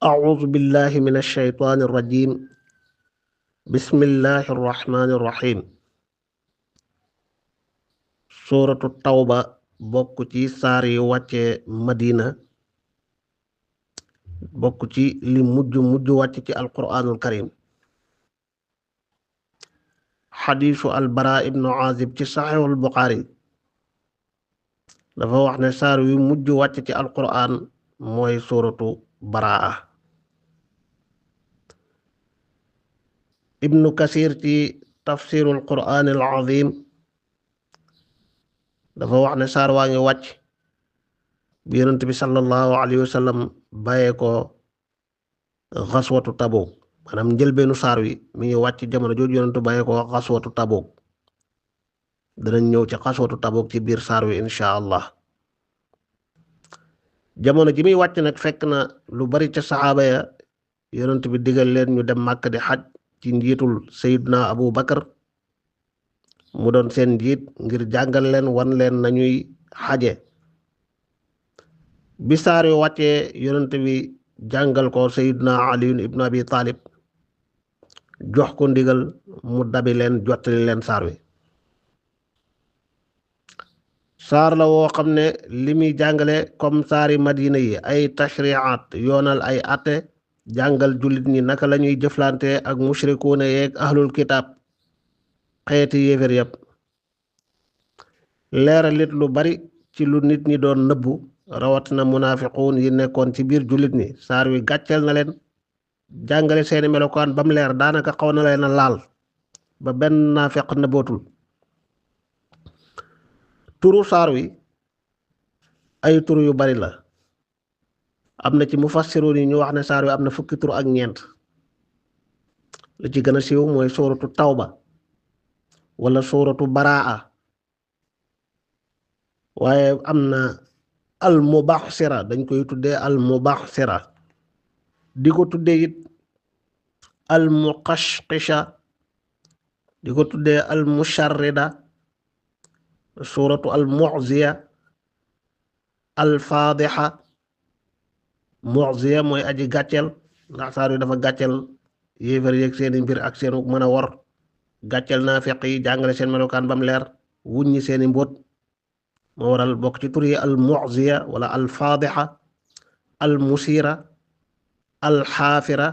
أعوذ بالله من الشيطان الرجيم. بسم الله الرحمن الرحيم. سورة التوبة bokk ci saar yi wàcce Madina, bokk ci li mujj wàcc ci alquraanul karim. xadiisu albara ibnu azib ci saxiixul buxaari dafa wax ne saar wi mujj wàcc ci alquraan mooy suuratu baraa. ibnu kasir ci tafsirul quraanil azim dafa wax ne saar waa ngi wàcc bi yonent bi sallallahu alayhi wa sallam bàyyee ko xaswatu Tabuk, maanaam njëlbeenu saar wi mi ngi wàcc jamono jooju yonentu bàyyee ko xaswatu Tabuk. danañ ñëw ci xaswatu Tabuk ci biir saar wi insha allah. jamono ji muy wàcc nag fekk na lu bari ca saxaaba ya yonent bi digal leen ñu dem Màkka di xaj ci njiitul Seydina Abu Bakar mu doon seen njiit ngir jàngal leen wan leen nañuy xaje. bi saar wi wàccee yonent bi jàngal ko Seydina Ali ibn Abi Talib, jox ko ndigal mu dabi leen jottali leen saar wi. saar la woo xam ne li muy jàngale comme saari Madina yi ay tashri'at yoonal ay atte, jàngal jullit ñi naka la ñuy jëflante ak mushrikuuna yeeg ahlul kitaab, xeeti yéefér yépp. leeralit lu bari ci lu nit ñi doon nëbbu, rawatina munaafiquun yi nekkoon ci biir jullit ñi. saar wi gàcceel na leen, jàngale seeni melokaan bam leer, daanaka xaw na leen a laal ba benn naafeq nëbbootul. turu saar wi ay tur yu bari la. am na ci mufassiruun yi ñu wax ne saar wi am na fukki tur ak ñeent. li ci gën a siiw mooy suuratu tawba wala suuratu baraa, waaye am na al mubaxsira, dañ koy tuddee al mubaxsira, di ko tuddee it al muqashqisha, di ko tuddee al musharrida, suuratu al mu'ziya, al faadixa. mu'ziya mooy aji gàcceel, ndax saar wi dafa gàcceel yéefar yeeg seeni mbir ak seenu mën a wor, gàcceel naafiq yi, jàngale seen melokaan bam leer, wuññi seeni mbóot. moo waral bokk ci tur yi al mu'ziya wala al faadixa, al musira, al xaafira,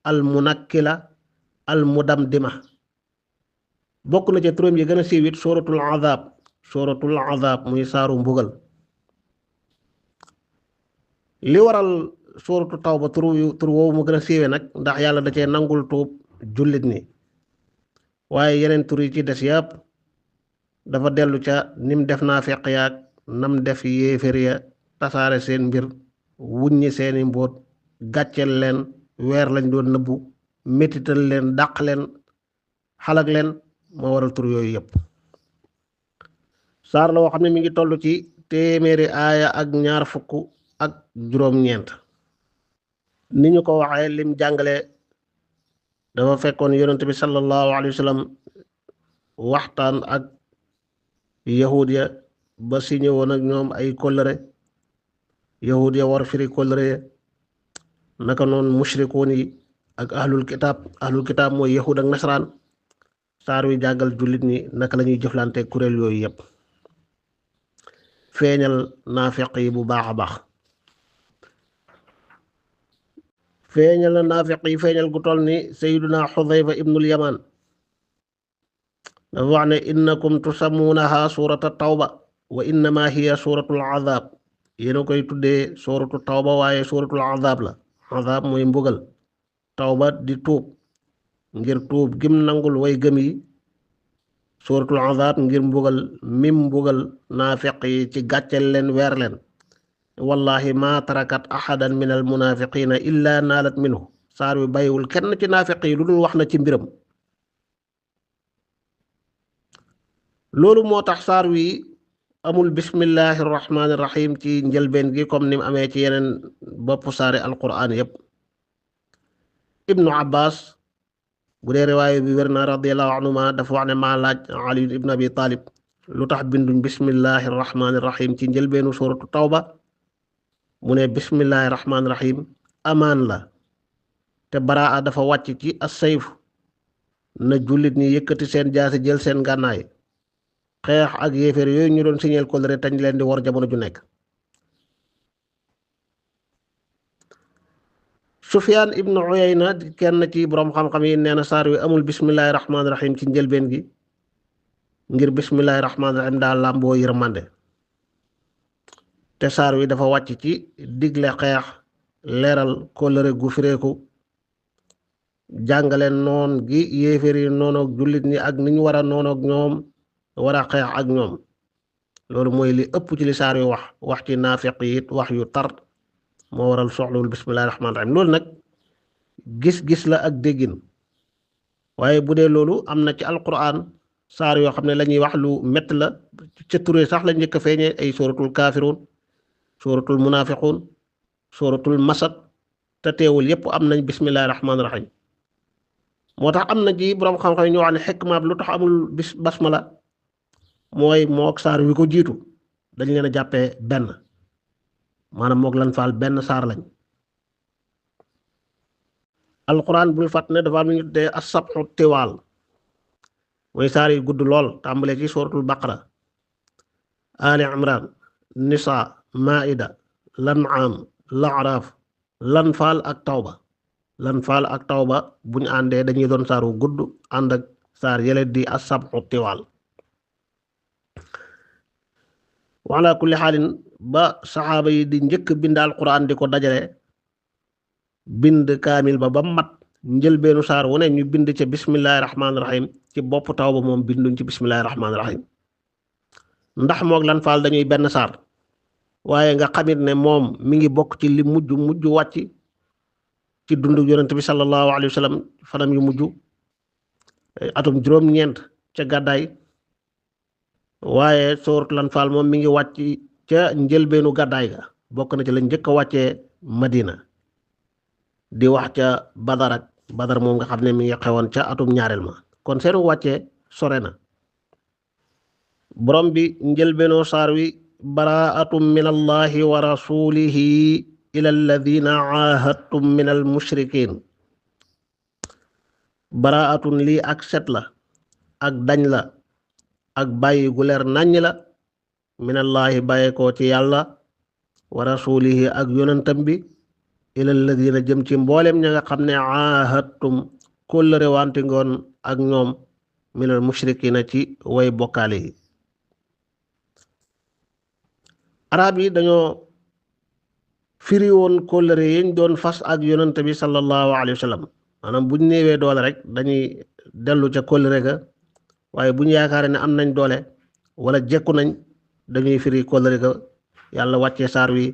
al munakkila, al mudamdima. bokk na ci turam yi gën a siiwit suratul azab muy saaru mbugal. li waral suratu tawba tur woowu mu gën a siiwe nag ndax yàlla da cee nangul tuub jullit ni, waaye yeneen tur yi ci des yàpp dafa dellu ca nim def naafeq yaag nam def yéefér ya, tasaare seen mbir, wuññi seeni mbóot, gàcceel leen, weer lañ doon nëbbu, métital leen, dàq leen, xalag leen. moo waral tur yooyu yépp. saar la woo xam ne mi ngi toll ci téeméeri aaya ak ñaar fukk ak juróom-ñeent. ni ñu ko waxee lim jàngale dafa fekkoon yonent bi sallallahu alayhi wa sallam waxtaan ak yahud ya ba signé woon ak ñoom ay kóllëre. yahud ya war firi kóllëre ya, naka noonu mushrikuun yi ak ahlul kitaab mooy yahud ak nasaraan. saar wi jàngal jullit ñi naka la ñuy jëflante kuréel yooyu yépp, feeñal naafeq yi bu baax a baax. feeñal na naafiq yi feeñal gu toll ni sayyiduna Xudayfa ibnul Yamaan dafa wax ne innakum tusammuunaha suurata tawba wa innama hiya suuratul azab. yéena koy tuddee suuratu tawba waaye suuratul azab la. azab mooy mbugal, tawba di tuub ngir tuub gim nangul way gëm yi, suuratul azab ngir mbugal mbugal naafiq yi ci gàcceel leen, weer leen. wallahi ma tarakat ahadan min al munafiqina illa naalat minhu. saar wi bàyyiwul kenn ci naafiq yi lu dul wax na ci mbiram. loolu moo tax saar wi amul bismillahi rahmaani rahim ci njëlbeen gi comme ni mu amee ci yeneen bopp saari alquran yépp. ibnu abbas bu dee riwaaye bi wér na radiallahu anhuma dafa wax ne maa laaj Ali ibn Abi Talib lu tax binduñ bismillahi rahmaani rahim ci njëlbeenu suratu tawba. mu ne bismillahi rahmaani rahim amaan la te baraa dafa wàcc ci as-sayf na jullit ñi yëkkati seen jaasi jël seen gànnaay xeex ak yéeféer yooyu ñu doon signeel kóllëre tañ leen di war jamono ju nekk. Sufyaan ibnu Uyayna kenn ci boroom xam-xam yi nee na saar wi amul bismillaahi rahmaani rahiim ci njëlbeen gi ngir bismillaahi rahmaani rahiim daal làmboo yërmande te saar wi dafa wàcc ci digle xeex leeral kóllëre gu fireeku jàngale noon gi yéeféer yi noonoog jullit ñi ak ni ñu war a noonoog ñoom war a xeex ak ñoom loolu mooy li ëpp ci li saar wi wax ci naafiq yi it wax yu tar moo waral soxlawul bismillaahi rahmaani rahiim loolu nag gis-gis la ak déggin waaye bu dee loolu am na ci alquran saar yoo xam ne la ñuy wax lu mett la ca turé sax la njëkk a feeñee ay suratul kaafiruun suratul munaafiquun suratul masad te teewul yépp am nañ bismillaahi rahmaani rahiim moo tax am na ci boroom xam-xam yi ñu wax ne xikma lu tax amul basmala mooy mook saar wi ko jiitu dañ leen a jàppee benn maanaam mook lan faal benn saar lañ. alquran bul fàtt ne dafa am lu ñu tuddee as-sab'u tiwaal mooy saar yu gudd lool tàmbalee ci suratul baqara ali imran nisa maida lan'am la'raf lanfaal ak tawba lanfaal ak tawba buñ àndee dañuy doon saar wu gudd ànd ak saar yële di as-sab'u tiwaal. wala kulli xaalin ba saxaaba yi di njëkk bind alquran di ko dajale bind kaamil ba mat njëlbeenu saar wu ne ñu bind ca bismillahi rahmaani rahim ci bopp taw ba moom binduñ ci bismillahi rahmaani rahim ndax moog lan faal dañuy benn saar waaye nga xamit ne moom mi ngi bokk ci li mujj wàcc ci dundu yonent bi sallallahu alayhi wa sallam fanam yu mujj atum juróom-ñeent ca gàddaay waaye sóoratu lan faal moom mi ngi wàcc ca njëlbeenu gàddaay ga bokk na ci lañ njëkk a wàccee Madina di wax ca badar moom nga xam ne mi ngi xewoon ca atum ñaareel ma kon seenu wàccee sore na. borom bi njëlbeenoo saar wi baraatum min allahi wa rasulihi ila alladina aahadtum min al mushrikin baraatun lii ak set la ak dañ la ak bàyyi gu leer naññ la minallahi bàyyi ko ci yàlla wa rasulihi ak yonentam bi ilal ladina jëm ci mboolem ña nga xam ne aahadtum kóllëre wante ngoon ak ñoom minal mushrikina ci way bokkaale yi. arab yi dañoo firi woon kóllëre yiñ doon fas ak yonent bi sallallahu alayhi wa sallam maanaam buñ néewee doole rek dañuy dellu ca kóllëre ga waaye buñ yaakaare ne am nañ doole wala jekku nañ dañuy firi kóllëre ga yàlla wàccee saar wi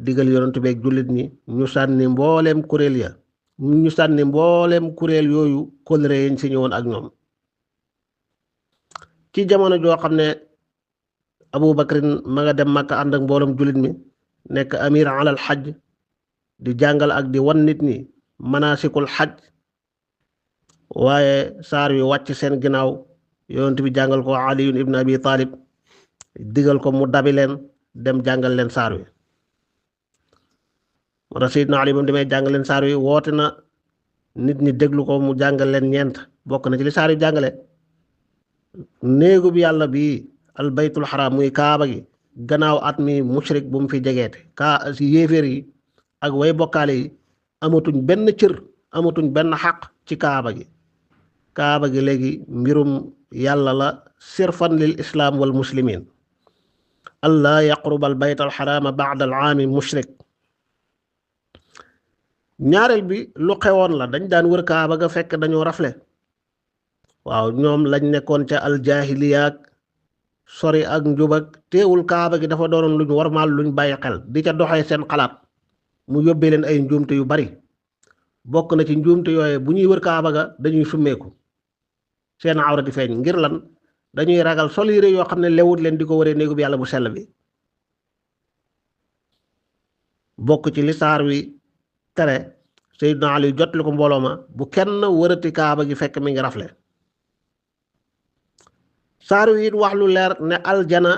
digal yonent bi ak jullit ñi ñu sànni mbooleem kuréel ya ñu sànni mbooleem kuréel yooyu kóllëre yiñ si ñëwoon ak ñoom ci jamono joo xam ne Abu Bakrin ma nga dem Makka ànd ak mbooloom jullit mi nekk amir alal xaj di jàngal ak di wan nit ñi manasikul xaj waaye saar wi wàcc seen ginnaaw yonent bi jàngal ko aliyun ibn abi talib digal ko mu dabi leen dem jàngal leen saar wi moo tax Seydina Ali moom demee jàngal leen saar wi woote na nit ñi déglu ko mu jàngal leen ñeent bokk na ci li saar wi jàngale néegu bi yàlla bii al baytul xaraam muy kaaba gi gannaaw at mi mushrik bu mu fi jegeete si yéeféer yi ak way bokkaale yi amatuñ benn cër amatuñ benn xaq ci kaaba gi léegi mbirum yàlla la sirfan lil islaam wal muslimin allah yaqruba al bayt al xaraama ba'da al aami mushrik ñaareel bi lu xewoon la dañ daan wër kaaba ga fekk dañoo rafle waaw ñoom lañ nekkoon ca aljaahiliyaak sori ak njubak teewul kaaba gi dafa doonoon luñ warmaal luñ bàyyi xel di ca doxee seen xalaat mu yóbbee leen ay njuumte yu bari bokk na ci njuumte yooye bu ñuy wër kaaba ga dañuy summeeku seen awra di feeñ ngir lan dañuy ragal sol yére yoo xam ne lewut leen di ko wëree néegu bi yàlla bu sell bi bokk ci li saar wi tere Seydina Ali jot li ko mbooloo ma bu kenn wërati kaaba gi fekk mi ngi rafle saar wi it wax lu leer ne aljana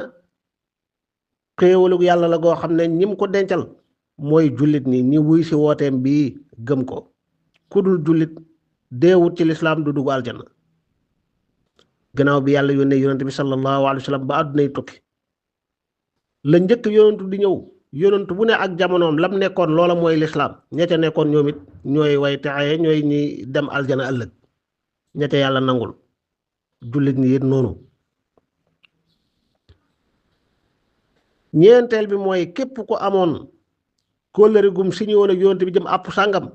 xéewalug yàlla la goo xam ne ñim ko dencal mooy jullit ñi wuy si wooteem bii gëm ko ku dul jullit deewut ci lislaam du dugg aljanna gannaaw bi yàlla yónnee yonent bi sallallahu alayhi wa sallam ba àddunay tukki la njëkk yonentu di ñëw yonentu bu ne ak jamonoom lam nekkoon loola mooy lislaam ña ca nekkoon ñoom it ñooy way texee ñooy ñi dem aljana ëllëg ña ca yàlla nangul jullit ñi it noonu ñeenteel bi mooy képp ko amoon kóllëre gum si ñëwoon ak yonent bi jëm àpp sàngam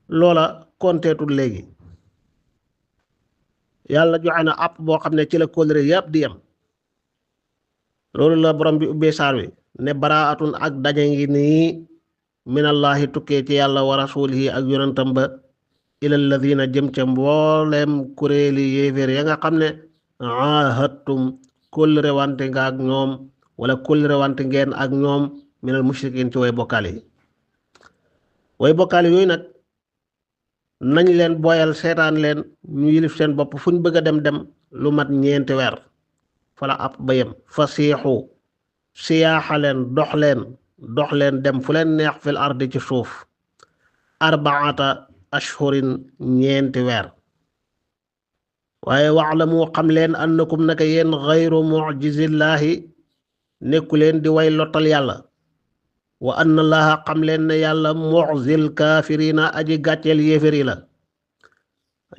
loola konteetul léegi yàlla joxe na àpp boo xam ne ci la kóllëre yàpp di yem loolu la borom bi ubbee saar wi ne baraatun ak daje ngi nii minallahi tukkee ci yàlla wa rasulihi ak yonentam ba ilal ladina jëm ca mbooleem kuréeli yéeféer ya nga xam ne ahadtum kóllëre wante nga ak ñoom wala kóllëre wante ngeen ak ñoom minal mushrikin ci way bokkaale yi way bokkaale yooyu nag nañ leen boyal seetaan leen ñu yilif seen bopp fu ñu bëgg a dem lu mat ñeenti weer fala ab ba yem fa siixu siyaaxa leen dox leen dem fu leen neex fil ardi ci suuf arbaata ashhurin ñeenti weer waaye wa'lamu xam leen annakum naka yéen xayru mu'jizillaahi nekku leen di way lottal yàlla wa anna allaha xam leen ne yàlla mu'zil kaafiriina aji gàcceel yéefér yi la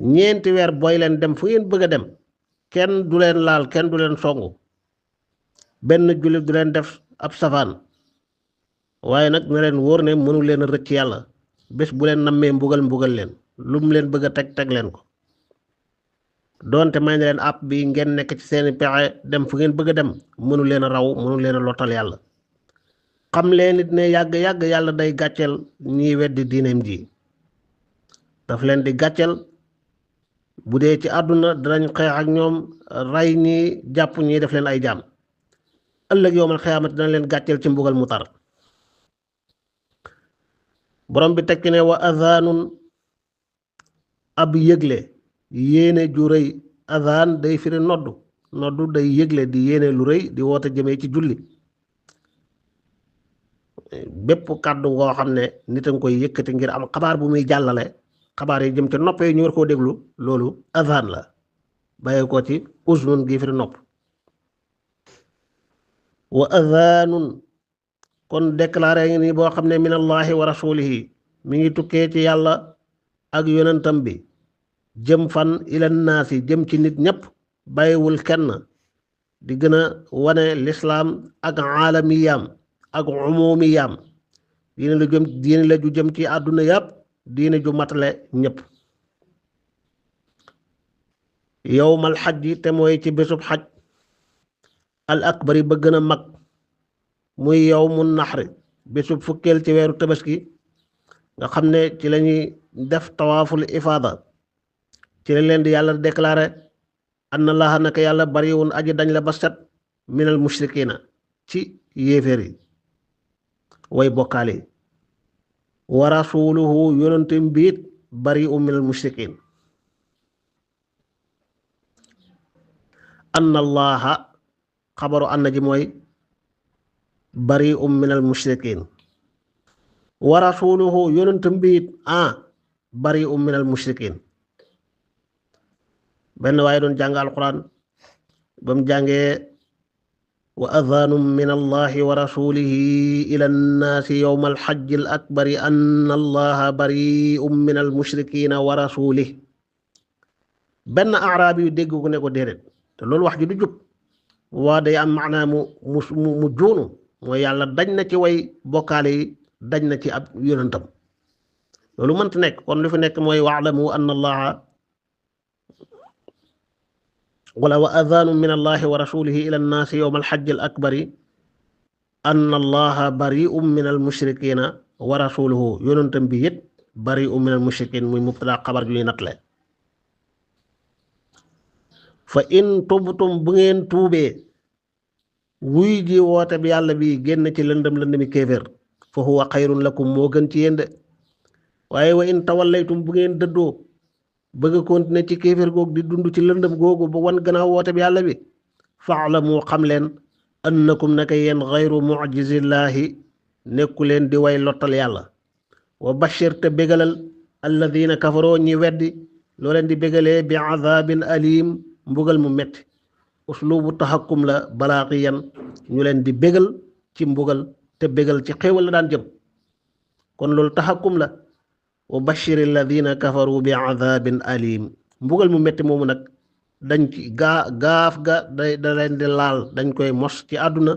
ñeenti weer booy leen dem fu ngeen bëgg a dem kenn du leen laal kenn du leen songu benn jullit du leen def ab safaan waaye nag na leen wóor ne mënu leen a rëcc yàlla bés bu leen nammee mbugal leen lu mu leen bëgg a teg leen ko doonte may na leen àpp bi ngeen nekk ci seeni pexe dem fu ngeen bëgg a dem mënu leen a raw mënu leen a lottal yàlla xam leen it ne yàgg yàlla day gàcceel ñiy weddi diineem ji daf leen di gàcceel bu dee ci àdduna danañ xeex ak ñoom rey ñi jàpp ñi def leen ay jaam ëllëg yowmal xiyaamati dana leen gàcceel ci mbugal mu tar borom bi tekki ne wa adhaanun ab yëgle yéene ju rëy adhaan day firi noddu day yëgle di yéene lu rëy di woote jëmee ci julli bépp kàddu ngoo xam ne nit a nga koy yëkkati ngir am xabaar bu muy jàllale xabaar yi jëm ca nopp yi ñu war koo déglu loolu adhaan la bàyyi ko ci uznun gi firi nopp wa adhaanun kon déclaré ngi nii boo xam ne minallahi wa rasulihi mi ngi tukkee ci yàlla ak yonentam bi jëm fan ilan naasi jëm ci nit ñépp bàyyiwul kenn di gën a wane lislaam ak aalamiyaam ak umumiyaam diine la ju jëm ci àdduna yàpp diine ju matale ñépp yowmal xaj te mooy ci bésub xaj al akbari ba gën a mag muy yawmu naxri bésub fukkeel ci weeru tabaski nga xam ne ci lañuy def tawaaful ifaada ci la leen di yàlla déclaré anna allaha naka yàlla bariwun aji dañ la ba set minal mushrikiina ci yéeféer yi way bokkaale yi wa rasuluhu yonentam biit bari'un minal mushrikiin anna allaha xabaru anna ji mooy bari'un minal mushrikiin wa rasuluhu yonentam biit bari'un minal mushrikiin benn waaye doon jàng alquran ba mu jàngee wa adhaanun min allahi wa rasulihi ila nnaasi yowma alxajji al akbari anna allaha bari'un min almushrikina wa rasulihi benn araabi yu dégg ko ne ko déedéet te loolu wax ji du jub waa day am maanaa mu juunu mooy yàlla dañ na ci way bokkaale yi dañ na ci ab yonentam loolu mënta nekk kon lu fi nekk mooy wa'lamu anna allaha wala wa adhaanun min allahi wa rasulihi ila nnaasi yowma alxajji al akbari anna allaha bari'un min almushrikina wa rasuluhu yonentam bi it bari'un min almushrikin muy mubtada xabar ju ñuy natle fa in tubtum bu ngeen tuubee wuy ji woote bi yàlla bi génn ci lëndëmi kéeféer fa huwa xayrun lakum moo gën ci yéen de waaye wa in tawallaytum bu ngeen dëddoo bëgg a continuer ci kéeféer googu di dund ci lëndëm googu ba wan gannaaw woote bi yàlla bi fa'lamu xam leen annakum naka yéen xayru mu'jizillaahi nekku leen di way lottal yàlla wa bashir te bégalal alladina kafaroo ñi weddi loo leen di bégalee bi azabin alim mbugal mu metti uslubu taxakkum la balaaqiyan ñu leen di bégal ci mbugal te bégal ci xéewal la daan jëm kon loolu taxakkum la wa bashir alladina kafaru bi azabin alim mbugal mu metti moomu nag dañ ci gaaf ga da leen di laal dañ koy mos ci àdduna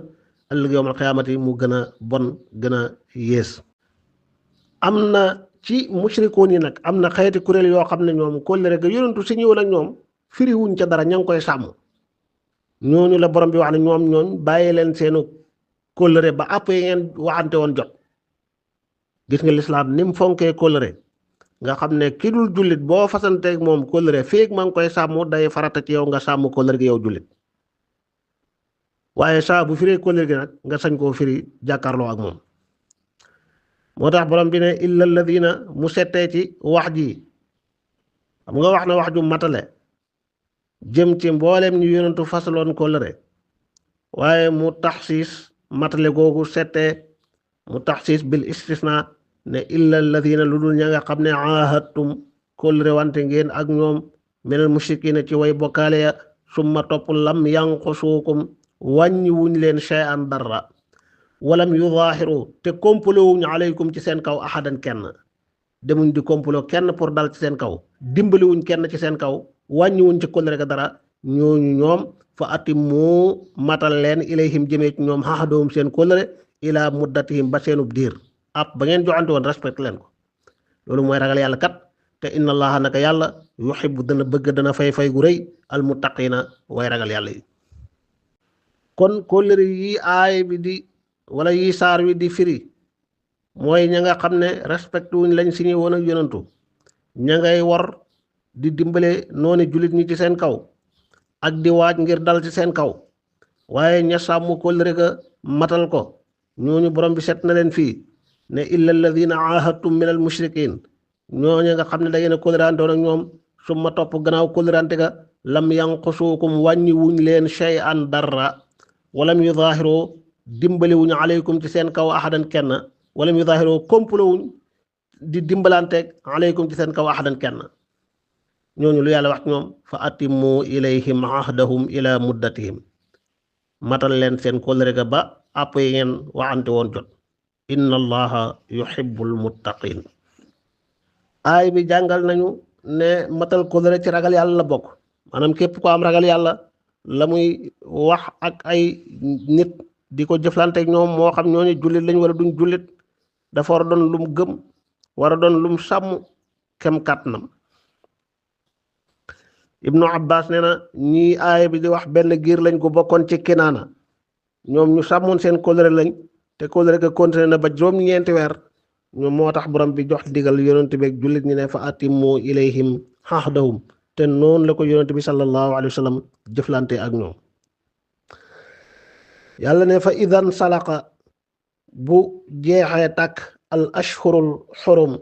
ëllëg yawmal qiyaamati mu gën a bon gën a yées am na ci mushrikoon yi nag am na xeeti kuréel yoo xam ne ñoom kóllëre ga yonentu si ñëw nag ñoom firiwuñ ca dara ña ngi koy sàmm ñooñu la borom bi wax ne ñooñ bàyyi leen seenu kóllëre ba àpp yi ngeen waxante woon jot gis nga lislaam ni mu fonkee kóllëre nga xam ne ki dul jullit boo fasanteeg moom kóllëre feeg maa ngi koy sàmm day farata ci yow nga sàmm kóllëre gi yow jullit waaye saa bu firee kóllëre gi nag nga sañ koo firi jàkkaarloo ak moom moo tax borom bi ne illa alladina mu settee ci wax ji xam nga wax na wax ju matale jëm ci mbooleem ñu yonentu fasaloon kóllëre waaye mu taxsiis matale googu settee mu taxsiis bil istisna ne illa alladina lu dul ña nga xam ne ahadtum kóllëre wante ngeen ak ñoom minal mushrikina ci way bokkaale ya summa topp lam yanqusuukum wàññi wuñ leen shay'an dara walam yudaahiru te komplo wuñ aleykum ci seen kaw ahadan kenn demuñ di komplo kenn pour dal ci seen kaw dimbali wuñ kenn ci seen kaw wàññi wuñ ci kóllëre ga dara ñooñu ñoom fa atimmu matal leen ilayhim jëmee ci ñoom ahadahum seen kóllëre ila muddatihim ba seenub diir ab ba ngeen joxante woon respect leen ko loolu mooy ragal yàlla kat te inna allaha naka yàlla yuhibbu dana bëgg dana fay gu rëy almuttaqina way ragal yàlla yi kon kóllëre yi aay bi di wala yi saar wi di firi mooy ña nga xam ne respecté wuñ lañ signé woon ak yonantu ña ngay war di dimbale noonu jullit ñi ci seen kaw ak di waaj ngir dal ci seen kaw waaye ña sàmm kóllëre ga matal ko ñooñu borom bi set na leen fii ne illa alladina ahadtum min al mushrikin ñooñu nga xam ne da ngeen a kóllërantoon ak ñoom summa topp gannaaw kóllërante ga lam yanqusuukum wàññi wuñ leen shay'an dara walam yudaahiru dimbali wuñ aleykum ci seen kaw ahadan kenn walam yudaahiru komplo wuñ di dimbalanteeg aleykum ci seen kaw ahadan kenn ñooñu lu yàlla wax ñoom fa atimmu ilayhim ahdahum ila muddatihim matal leen seen kóllëre ga ba àpp yi ngeen waxante woon jot inna allaha yuhibbul muttaqin aay bi jàngal nañu ne matal kóllëre ci ragal yàlla la bokk maanaam képp ko am ragal yàlla la muy wax ak ay nit di ko jëflanteeg ñoom moo xam ñooñu jullit lañ wala duñ jullit dafa war a doon lum gëm war a doon lum sàmm kem kàttanam ibnu abbas nee na ñii aaya bi di wax benn giir lañ ko bokkoon ci kinaana ñoom ñu sàmmoon seen kóllëre lañ te kóllëre ga continué na ba juróom-ñeenti weer ñoom moo tax borom bi jox digal yonent bi ak jullit ñi ne fa atimmu ilayhim ahdahum te noonu la ko yonent bi sallallahu alayhi wa sallam jëflante ak ñoom yàlla ne fa idan salaqa bu jeexee tàkk al ashhurul xurum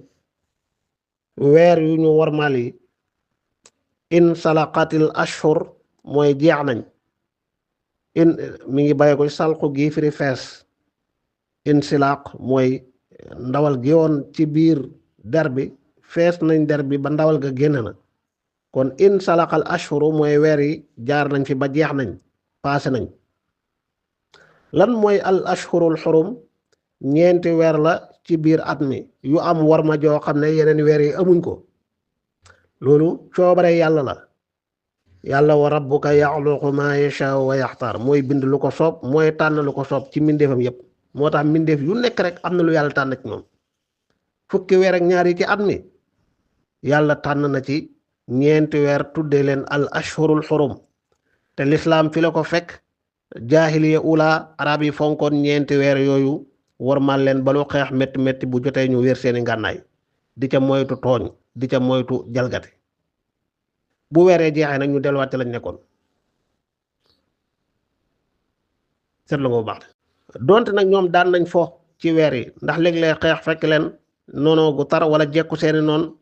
weer yu ñu warmal yi in salaqatil ashhur mooy jeex nañ in mi ngi bàyyi ko salqu gi firi fees in silaq mooy ndawal gi woon ci biir der bi fees nañ der bi ba ndawal ga génn na kon in salaqal ashhuru mooy weer yi jaar nañ fi ba jeex nañ paase nañ lan mooy al ashhurul xurum ñeenti weer la ci biir at mi yu am warma joo xam ne yeneen weer yi amuñ ko loolu coobare yàlla la yàlla wa rabbuka yaxluqu ma yashaa wa yaxtaar mooy bind lu ko soob mooy tànn lu ko soob ci mbindeefam yépp moo tax mbindeef yu nekk rek am na lu yàlla tànn ci ñoom fukki weer ak ñaar yi ci at mi yàlla tànn na ci ñeenti weer tuddee leen al ashhurul xurum te lislaam fi la ko fekk jaahiliya ula arab yi fonkoon ñeenti weer yooyu warmal leen balu xeex métti métti bu jotee ñu wér seeni ngànnaay di ca moytu tooñ di ca moytu jalgati bu weeree jeexee nag ñu delluwaat ci lañ nekkoon seetlu nga bu baax donte nag ñoom daan nañ fo ci weer yi ndax léeg-léeg xeex fekk leen noonu gu tar wala jekku seeni noonu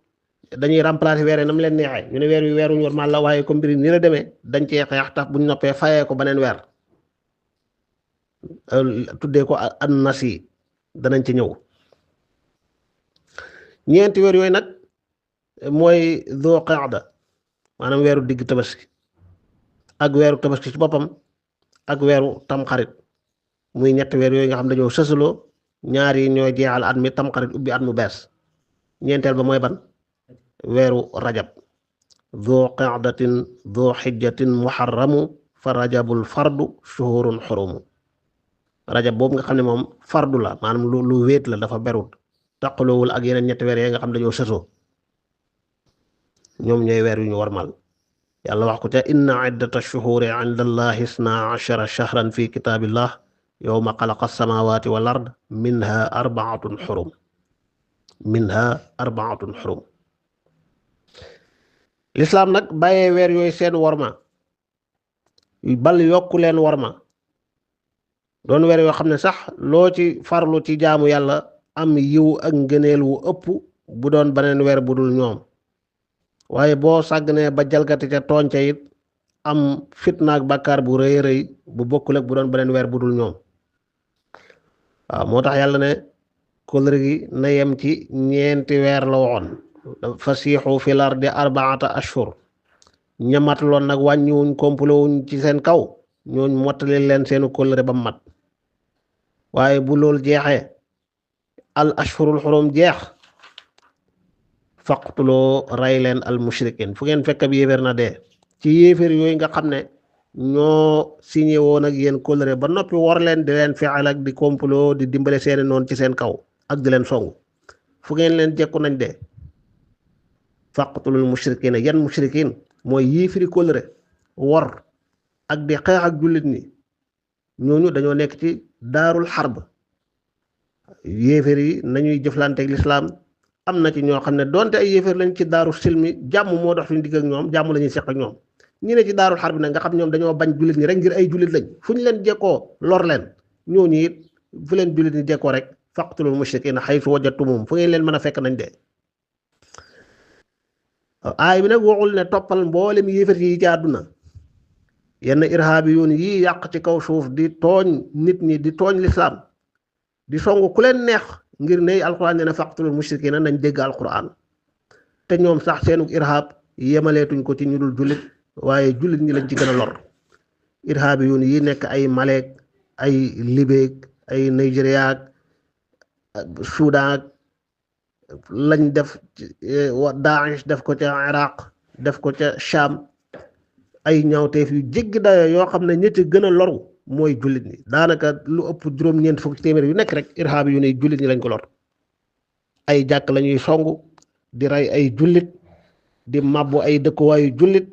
dañuy remplacer weer yi na mu leen neexee ñu ne weer wi weeruñu warmal la waaye comme mbir ni la demee dañ cee xeex tax buñ noppee fayee ko beneen weer tuddee ko an nasi danañ ci ñëw. ñeenti weer yooyu nag mooy Dul Qaada maanaam weeru digg tabaski ak weeru tabaski ci boppam ak weeru tamxarit muy ñetti weer yooyu nga xam dañoo sësaloo ñaar yi ñooy jeexal at mi tamxarit ubbi at mu bees. ñeenteel ba mooy ban weeru rajab Dul Qaadatin Dul Xijjatin muharramu fa rajabul fardu shuhurun xurumu. rajab boobu nga xam ne moom fardu la maanaam lu wéet la dafa berut taqaloowul ak yeneen ñetti weer yi nga xam dañoo sësoo ñoom ñooy weer yu ñu warmal. yàlla wax ko ca inna iddata shuhuri inda allahi isna ashara shahran fi kitaabillah yawma xalaqa samawati wal ard minha arbaatun xurum. lislaam nag bàyyee weer yooyu seen worma bal yokku leen worma doon weer yoo xam ne sax loo ci farlu ci jaamu yàlla am yiw ak ngëneel wu ëpp bu doon beneen weer bu dul ñoom waaye boo sàggnee ba jalgati ca tooñ ca it am fitnaak bàkkaar bu rëy rëy bu bokkul ak bu doon beneen weer bu dul ñoom. waaw moo tax yàlla ne kóllëre gi na yem ci ñeenti weer la waxoon fasiixu fil ardi arbaata ashhur ñamataloon nag wàññiwuñ kompulowuñ ci seen kaw ñooñ mottali leen seenu kóllëre ba mat waaye bu loolu jeexee al ashhurul xurum jeex faqtuloo rey leen al mushrikin fu ngeen fekk ab yéeféer na dee ci yéeféer yooyu nga xam ne ñoo signé woon ak yéen kóllëre ba noppi war leen di leen fexeel ak di complot di dimbale seeni noonu ci seen kaw ak di leen songu fu ngeen leen jekku nañ dee faqtulul mushrikin yan mushrikin mooy yéeféeri kóllëre war ak di xeex ak jullit ni ñooñu dañoo nekk ci daarul xarb. yéeféer yi nañuy jëflanteeg lislaam am na ci ñoo xam ne donte ay yéeféer lañ ci daaru silmi jàmm moo dox suñu digg ak ñoom jàmm la ñuy seq ak ñoom. ñi ne ci daarul xarb nag nga xam ñoom dañoo bañ jullit ñi rek ngir ay jullit lañ fu ñu leen jekkoo lor leen ñooñu it fu leen jullit ñi jekkoo rek faqtulul mushrikiina haysu wajadtumuuhum fu ngeen leen mën a fekk nañ dee. aay bi nag waxul ne toppal mboolem yéeféer yi ci àdduna yenn irhaabi yoon yii yàq ci kaw suuf di tooñ nit ñi di tooñ lislaam di song ku leen neex ngir ne alquran nee na faqtulul mushrikiina nañ dégg alquran te ñoom sax seenu irhaab yemaleetuñ ko ci ñu dul jullit waaye jullit ñi lañ ci gën a lor. irhaabi yoon yi nekk ay Maleek ay Libeek ay Nigeria ak Soudan lañ def Daesh def ko ca Iraq def ko ca Sham ay ñaawteef yu jéggi dayo yoo xam ne ñi ci gën a loru mooy jullit ñi daanaka lu ëpp juróom-ñeent fukki téeméer yu nekk rek irhaabi yu ne jullit ñi lañ ko lor. ay jàkk lañuy songu di rey ay jullit di màbbu ay dëkkuwaayu jullit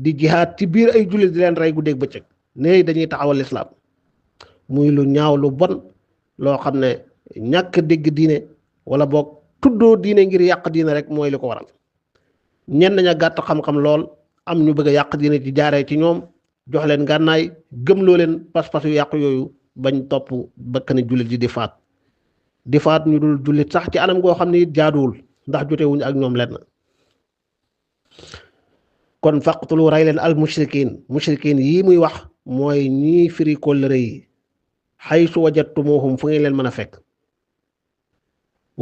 di jihaad ci biir ay jullit di leen rey guddeeg bëccëg ne dañuy taxawal lislaam muy lu ñaaw lu bon loo xam ne ñàkk dégg diine wala boog tuddoo diine ngir yàq diine rek mooy li ko waral. ñenn ña gàtt xam-xam lool am ñu bëgg a yàq diine ci jaaree ci ñoom jox leen gànnaay gëmloo leen pas-pas yu yàqu yooyu bañ topp bakkani jullit ji di faat ñu dul jullit sax ci anam goo xam ne it jaaduwul ndax jotewuñu ak ñoom lenn. kon faqtulu rey leen al mushrikin yii muy wax mooy ñii firi kóllëre yi haysu wajadtumuhum fu ngeen leen mën a fekk.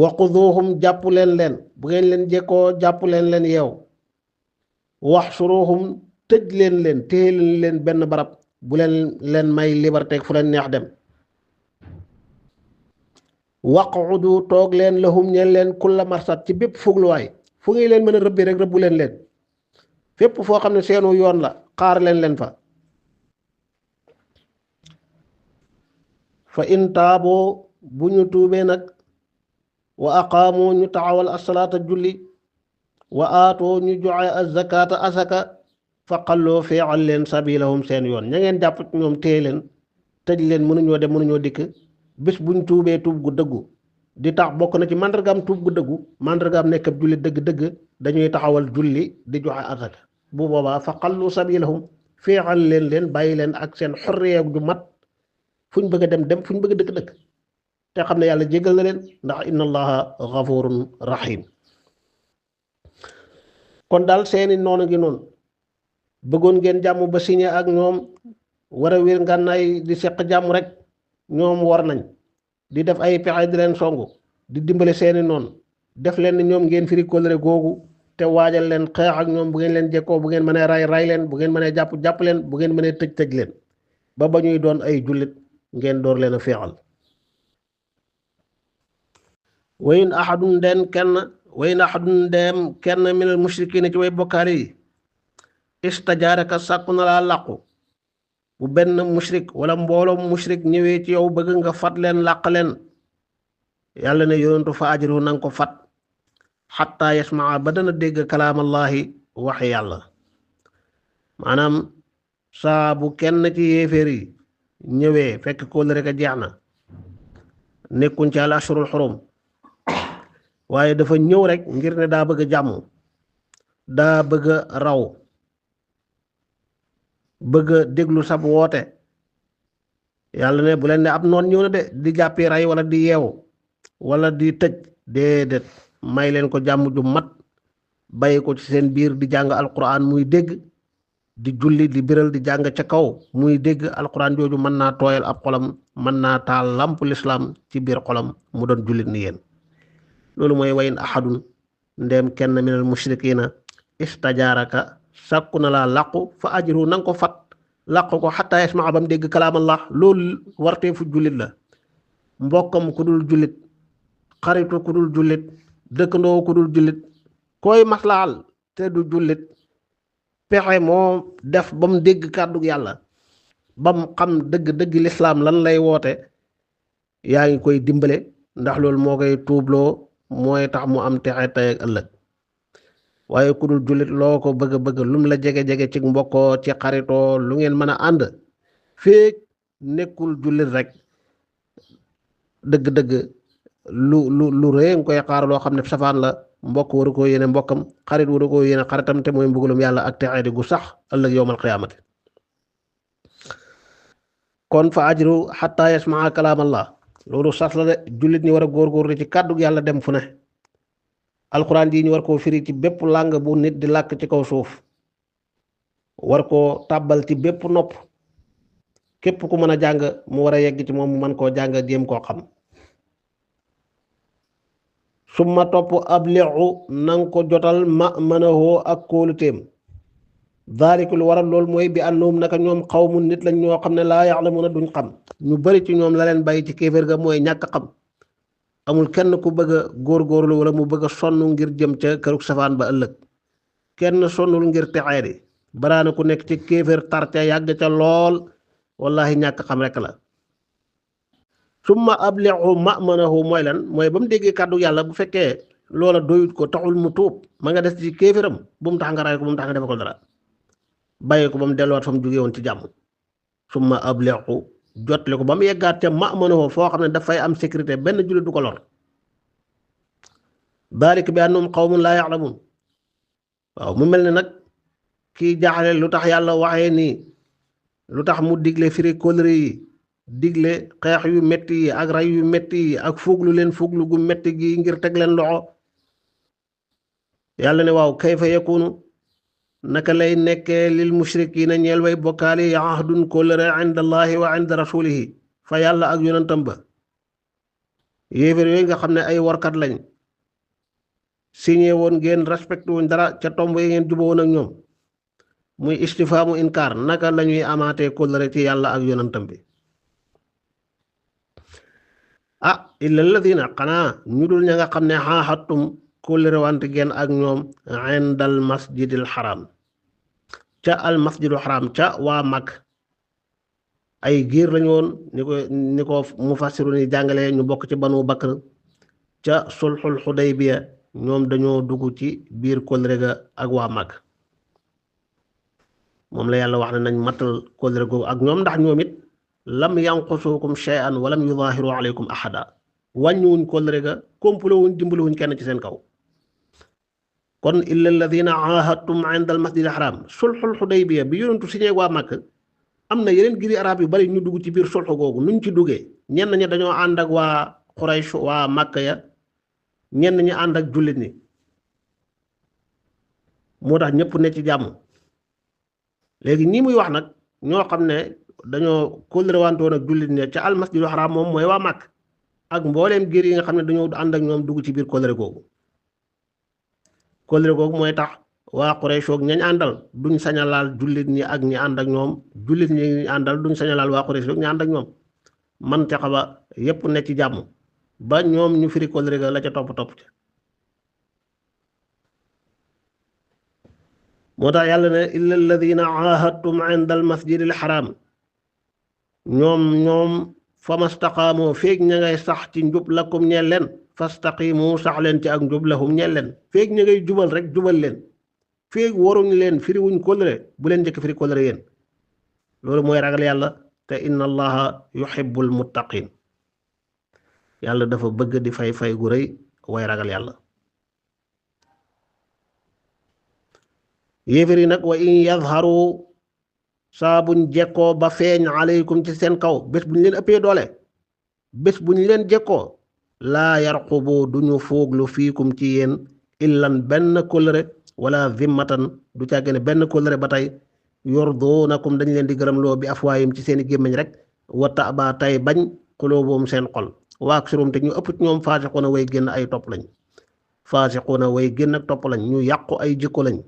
waquduhum jàpp leen bu ngeen leen jekkoo jàpp leen yeew waxsuruhum tëj leen téye leen benn barab bu leen may liberté fu leen neex dem. waqudu toog leen lahum ñeen leen kulla marsat ci bépp fugluwaay fu ngeen leen mën a rëbbi rek rëbbu leen fépp foo xam ne seenu yoon la xaar leen fa. fa in taaboo bu ñu tuubee nag wa aqaamoo ñu taxawal asalaata julli wa aatoo ñu joxe azakaata asaka fa xalloo feexal leen sabilahum seen yoon ña ngeen jàpp ñoom téye leen tëj leen mënuñoo dem mënuñoo dikk bés buñ tuubee tuub gu dëggu di tax bokk na ci màndargaam tuub gu dëggu màndargaam nekk ab julli dëgg-dëgg dañuy taxawal julli di joxe asaka bu boobaa fa xallu sabilahum feexal leen bàyyi leen ak seen xorriya ju mat fuñ bëgg a dem fuñ bëgg a dëkk te xam ne yàlla jéggal na leen ndax inna allaha ghafurun rahim. kon daal seeni noonu ngi noonu bëggoon ngeen jàmm ba signé ak ñoom war a wér ngànnaay di seq jàmm rek ñoom war nañ di def ay pexe di leen songu di dimbale seeni noonu def leen ni ñoom ngeen firi kóllëre googu te waajal leen xeex ak ñoom bu ngeen leen jekkoo bu ngeen mënee ray leen bu ngeen mënee jàpp leen bu ngeen mënee tëj leen ba ñuy doon ay jullit ngeen door leen a féexal wayin ahadun ndeem kenn minal mushrikiina ci way bokkaale yi istajaaraka sàkku na laa làqu bu benn mushrik wala mbooloom mushrik ñëwee ci yow bëgg nga fat leen làq leen yàlla ne yonentu fa ajru nanga ko fat xatta yasmaa ba dana dégg kalaamallaahi waxi yàlla maanaam saa bu kenn ci yéeféer yi ñëwee fekk kóllëre ga jeex na nekkuñ ci al ashurul xurum waaye dafa ñëw rek ngir ne daa bëgg a jàmm daa bëgg a raw bëgg a déglu sab woote yàlla ne bu leen ne ab noon ñëw na de di jàppi rey wala di yeewu wala di tëj déedéet may leen ko jàmm ju mat bàyyi ko ci seen biir di jàng alquran muy dégg di julli di biral di jàng ca kaw muy dégg alquran jooju mën naa tooyal ab xolam mën naa taal lamp lislaam ci biir xolam mu doon jullit ni yéen loolu mooy wayin ahadun ndeem kenn minal mushrikiina istajaaraka sàkku na laa làqu fa ajru nanga ko fat làqu ko xataa yasmaa ba mu dégg kalaamallah loolu warteefu jullit la mbokkam ku dul jullit xaritu ku dul jullit dëkkandoo ku dul jullit koy maslaal te du jullit pexe moo def ba mu dégg kàddu yàlla ba mu xam dëgg lislaam lan lay woote yaa ngi koy dimbale ndax loolu moo koy tuubloo mooy tax mu am texe tey ak ëllëg waaye ku dul jullit loo ko bëgg lum la jege-jege ci mbokkoo ci xaritoo lu ngeen mën a ànd feek nekkul jullit rek dëgg-dëgg lu rëy nga koy xaar loo xam ne safaan la mbokk waru ko yéene mbokkam xarit waru ko yéene xaritam te mooy mbugulum yàlla ak texeedi gu sax ëllëg yowmal qiyaamati kon fa ajru xataa yasmaa kalaamallah loolu sas la de jullit ñi war a góorgóorlu ci kàddu yàlla dem fu ne alxuraan yi ñu war koo firi ci bépp làng bu nit di làkk ci kaw suuf war koo tàbbal ci bépp nopp képp ku mën a jàng mu war a yegg ci moom mu mën koo jàng jéem koo xam summa topp abliu nanga ko jotal ma'manahu ak kóoluteem daalika lu waral loolu mooy bi annahum naka ñoom xawmu nit lañ ñoo xam ne laa ya'lamuuna duñ xam ñu bari ci ñoom la leen bàyyi ci kéeféer ga mooy ñàkk xam amul kenn ku bëgg a góorgóorlu wala mu bëgg a sonn ngir jëm ca kërug safaan ba ëllëg kenn sonnul ngir texee di baraana ku nekk ci kéeféer tar ca yàgg ca lool wallahi ñàkk xam rek la summa abliu ma'manahu mooy lan mooy ba mu déggee kàddu yàlla bu fekkee loola doyut ko taxul mu tuub ma nga des ci kéeféeram bu mu tax nga ray ko bu mu tax nga defe ko dara bàyyi ko ba mu delluwaat fa mu jógee woon ci jàmm summa abliu jotle ko ba mu yeggaat ca ma'manahu foo xam ne dafay am sécurité benn jullit du ko lor daalika bi annahum qawmun laa ya'lamuun waaw mu mel ne nag kii jaaxle lu tax yàlla waxee nii lu tax mu digle firi kóllëre yi digle xeex yu metti yi ak ray yu metti yi ak fuglu leen fuglu gu metti gi ngir teg leen loxo yàlla ne waaw kayfa yakunu naka lay nekkee lil mushrikiina ñeel way bokkaali ahdun kóllëre inda allahi wa inda rasulihi fa yàlla ak yonentam ba yéeféer yooyu nga xam ne ay warkat lañ signé woon ngeen respecté wuñ dara ca tomb yi ngeen juba woon ak ñoom muy istifaamu inkaar naka lañuy amaatee kóllëre ci yàlla ak yonentam bi illa alladina xanaa ñu dul ña nga xam ne xaaxattum kóllëre wante ngeen ak ñoom indal masjidil xaram ca al masjidul xaram ca waa mag ay giir lañu woon ni ko mufassiru ni jàngale ñu bokk ci banu bakr ca sulxul xudaybiya ñoom dañoo dugg ci biir kóllëre ga ak waa mag moom la yàlla wax ne nañ matal kóllëre googu ak ñoom ndax ñoom it lam yanqusukum shay'an wa lam yudahiru alaykum ahada wàññiwuñ kóllëre ga komplo wuñ dimbali wuñ kenn ci seen kaw kon illa alladina ahadtum inda al masjid al haram sulxul xudaybiya bi yonentu signé waa màkk am na yeneen giri arab yu bari ñu dugg ci biir sulxu googu nuñ ci duggee ñenn ñi dañoo ànd ak waa Quraysh waa màkk ya ñenn ñi ànd ak jullit ñi moo tax ñëpp ne ci jàmm léegi ñi muy wax nag ñoo xam ne dañoo kóllëre wantoon ak jullit ñi ca al masjidul haram moom mooy waa màkk ak mbooleem giir yi nga xam ne dañoo ànd ak ñoom dugg ci biir kóllëre googu kóllëre googu mooy tax waa Quraysh ak ñañ àndal duñ sañ a laal jullit ñi ak ñi ànd ak ñoom jullit ñi àndal duñ sañ a laal waa Quraysh ak ñi ànd ak ñoom man ca xaba yépp ne ci jàmm ba ñoom ñu firi kóllëre ga la ca topp ci moo tax yàlla ne illa alladina aahadtum inda al masjidil haram ñoom famastaqaamoo féeg ña ngay sax ci njub lakum ñeel leen fastaqimu sax leen ci ak njub lahum ñeel leen féeg ña ngay jubal rek jubal leen féeg waruñ leen firiwuñ kóllëre bu leen njëkk firi kóllëre yéen loolu mooy ragal yàlla te inna allaha yuhibbul muttaqin yàlla dafa bëgg di fay gu rëy way ragal yàlla yéefar yi nag wa in yadharu saa buñ jekkoo ba feeñ aleykum ci seen kaw bés bu ñu leen ëppee doole bés bu ñu leen jekkoo laa yarqubu duñu fooglu fiikum ci yéen illan benn kóllëre wala zimmatan du càggene benn kóllëre ba tey yurdunakum dañ leen di gërëm loo bi afwaayim ci seeni gémmiñ rek wa ta'ba tay bañ qulubuhum seen xol wa aksaruhum te ñu ëpp ci ñoom faasiquuna way génn ay topp lañ faasiquuna way génn ak topp lañ ñu yàqu ay jikko lañ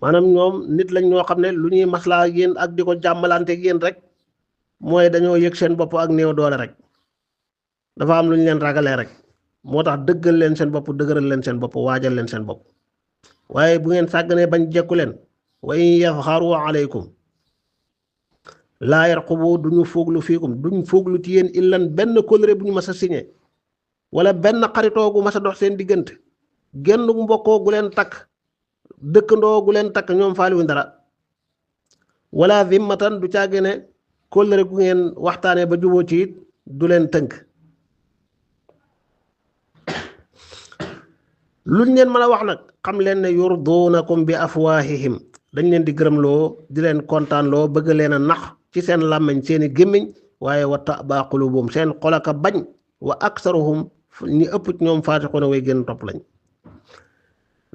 maanaam ñoom nit lañ ñoo xam ne lu ñuy maslaa ak yéen ak di ko jàmmalante ak yéen rek mooy dañoo yëg seen bopp ak néew doole rek dafa am lu ñu leen ragalee rek moo tax dëggal leen seen bopp dëgëral leen seen bopp waajal leen seen bopp waaye bu ngeen sàgganee bañ jekku leen wa in yazharu aleykum laa yarqubu duñu fooglu fiikum duñ fooglu ci yéen illan benn kóllëre bu ñu mas a signé wala benn xaritoo gu mas a dox seen diggante genn mbokkoo gu leen takk dëkkandoo gu leen takk ñoom faaliwuñ dara wala zimmatan du caage ne kóllëre gu ngeen waxtaanee ba juboo ci it du leen tënk luñ leen mën a wax nag xam leen ne yurdunakum bi afwaahihim dañ leen di gërëmloo di leen kontaanloo bëgg leen a nax ci seen làmmiñ seeni gémmiñ waaye wa ta'ba qulubuhum seen xol aka bañ wa aksaruhum ñi ëpp ci ñoom faasiquuna way génn topp lañ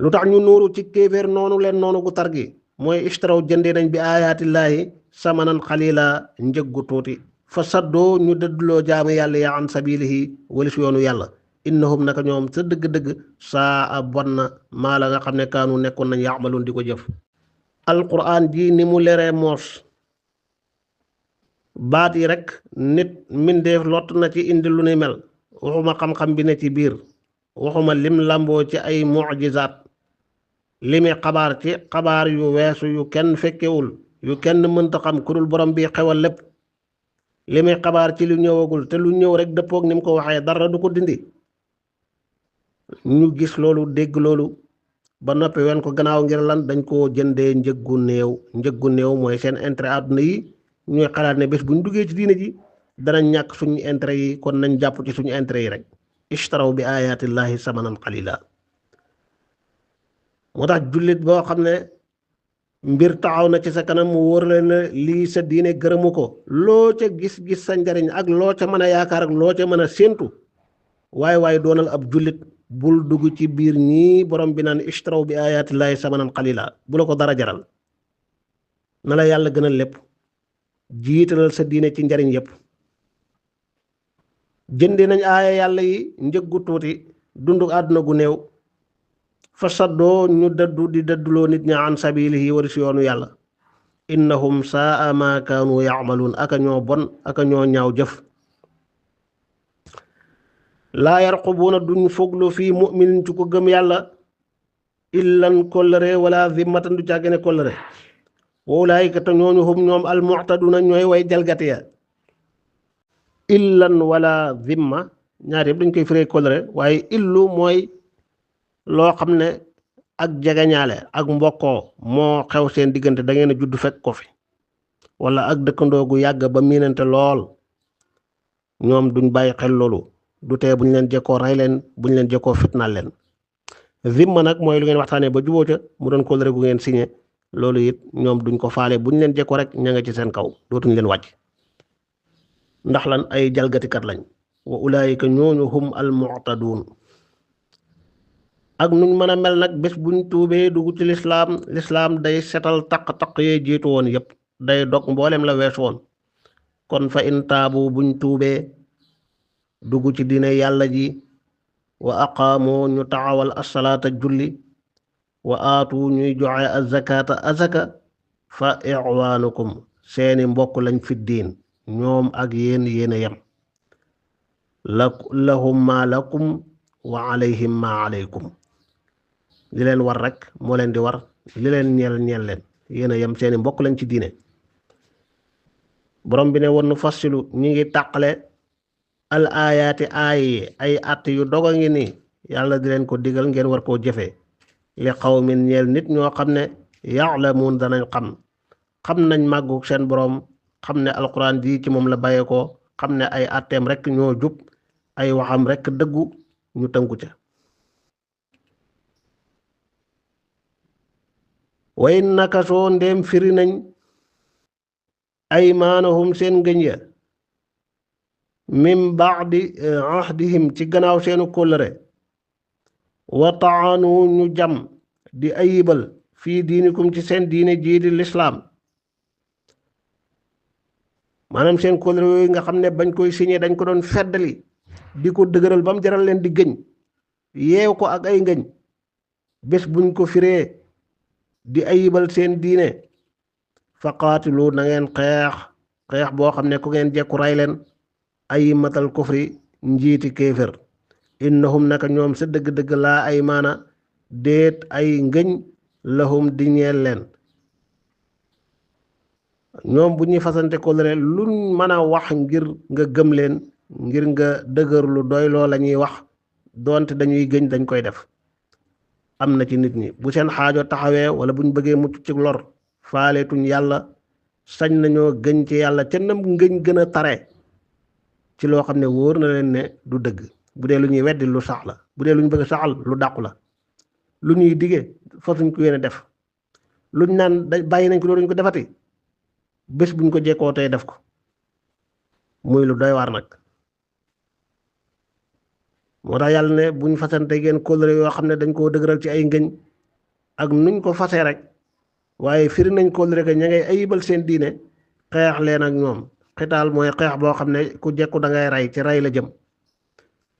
lu tax ñu nuuru ci kéeféer noonu leen noonu gu tar gi mooy ishtaraw jëndee nañ bi ayaatillaahi samanan xalila njëggu tuuti fa saddoo ñu dëdduloo jaamu yàlla ya an sabilihi walis yoonu yàlla innahum naka ñoom sa dëgg-dëgg saa a bon na maa la nga xam ne kaanu nekkoon nañ yaamaloon di ko jëf alquran ji ni mu leree moos baat yi rek nit mbindeef lott na ci indi lu ni mel waxuma xam-xam bi ne ci biir waxuma lim lamboo ci ay mu'jizaat limi xabaar ci xabaar yu weesu yu kenn fekkewul yu kenn mënta xam ku dul borom bi xewal lépp limi xabaar ci lu ñëwagul te lu ñëw rek dëppoog ni mu ko waxee dara du ko dindi ñu gis loolu dégg loolu ba noppi wen ko gannaaw ngir lan dañ koo jëndee njëggu néew mooy seen intérêt àdduna yi ñuy xalaat ne bés bu ñu duggee ci diine ji danañ ñàkk suñu intérêt yi kon nañ jàpp ci suñu intérêt yi rek ishtaraw bi ayatillahi samanan qalila moo tax jullit boo xam ne mbir taxaw na ci sa kanam mu wóor leen ne lii sa diine gërëmu ko loo ca gis-gis sa njariñ ak loo ca mën a yaakaar ak loo ca mën a séentu waaye doonal ab jullit bul dugg ci biir ñii borom bi naan ishtaraw bi ayatillahi samanan qalila bu la ko dara jaral na la yàlla gënal lépp jiitalal sa diine ci njariñ yépp jëndi nañ aaya yàlla yi njëggu tuuti dundu àdduna gu néew fa saddoo ñu dëdduloo nit ña an sabilihi wari si yoonu yàlla innahum saa ma kaanu yaamaluun aka ñoo bon aka ñoo ñaaw jëf laa yarqubuuna duñ foglu fii mu'minin ci ko gëm yàlla illan kollëre wala zimmatan du càggene kollëre wa ulaayika te ñooñu hum ñoom almu'taduuna ñooy way jalgati ya illan wala zimma ñaar yëpp dañ koy firee kollëre waaye illu mooy loo xam ne ak jegeñaale ak mbokkoo moo xew seen diggante da ngeen a judd fekk ko fi wala ak dëkkandoo gu yàgg ba miinante lool ñoom duñ bàyyi xel loolu du tee buñ leen jekkoo rey leen buñ leen jekkoo fitnaal leen zimma nag mooy lu ngeen waxtaanee ba juboo ca mu doon kóllëre gu ngeen signé loolu it ñoom duñ ko faale buñ leen jekkoo rek ña nga ci seen kaw dootuñ leen wàcc ndax lan ay jalgatikat lañ wa ulaayika ñooñu hum al mu'taduun ak nuñ mën a mel nag bés buñ tuubee dugg ci lislaam day setal taq-taq yee jiitu woon yépp day dog mboolem la wees woon kon fa in taabu buñ tuubee dugg ci diine yàlla ji wa aqaamoo ñu taxawal assalaata julli wa aatu ñuy joxe azakaata azaka fa ixwaanukum seeni mbokk lañ fi diin ñoom ak yéen a yem lahum ma lakum wa alayhim ma alaykum li leen war rek moo leen di war li leen ñeel leen yéen a yem seeni mbokk lañ ci diine borom bi ne woon nu fassilu ñi ngi tàqale al aayaati ay att yu doga ngi nii yàlla di leen ko digal ngeen war koo jëfee li qawmin ñeel nit ñoo xam ne ya'lamuun danañ xam nañ màggug seen borom xam ne alquran ji ci moom la bàyyee ko xam ne ay atteem rek ñoo jub ay waxam rek dëggu ñu tënku ca way naka soo ndéem firi nañ aymaanahum seen ngëñ ya min ba'di ahdihim ci gannaaw seenu kóllëre wa taanu ñu jam di ayibal fii diinikum ci seen diine jii di lislaam maanaam seen kóllëre yooyu nga xam ne bañ koy signé dañ ko doon feddali di ko dëgëral ba mu jaral leen di gëñ yeew ko ak ay ngëñ bés buñ ko firee di ayibal seen diine fa qaatilu na ngeen xeex boo xam ne ku ngeen jekku ray leen ayyimatal kufri njiiti kéefër innahum naka ñoom sa dëgg-dëgg laa ay maana déet ay ngëñ lahum di ñeel leen ñoom bu ñuy fasante kóllëre luñ mën a wax ngir nga gëm leen ngir nga dëgërlu doy loo la ñuy wax doonte dañuy gëñ dañ koy def am na ci nit ñi bu seen xaajo taxawee wala buñ bëggee mucc ci lor faaleetuñ yàlla sañ nañoo gëñ ci yàlla ca nam ngëñ gën a tare ci loo xam ne wóor na leen ne du dëgg bu dee lu ñuy weddi lu sax la bu dee lu ñu bëgg saxal lu dàqu la lu ñuy dige fasuñ ko yéene def luñ naan bàyyi nañ ko dooruñ ko defati bés buñ ko jekkoo tey def ko muy lu doy waar nag moo tax yàlla ne buñ fasante ngeen kóllëre yoo xam ne dañ koo dëgëral ci ay ngëñ ak nuñ ko fasee rek waaye firi nañ kóllëre que ña ngay ayibal seen diine xeex leen ak ñoom xitaal mooy xeex boo xam ne ku jekku da ngay rey ci rey la jëm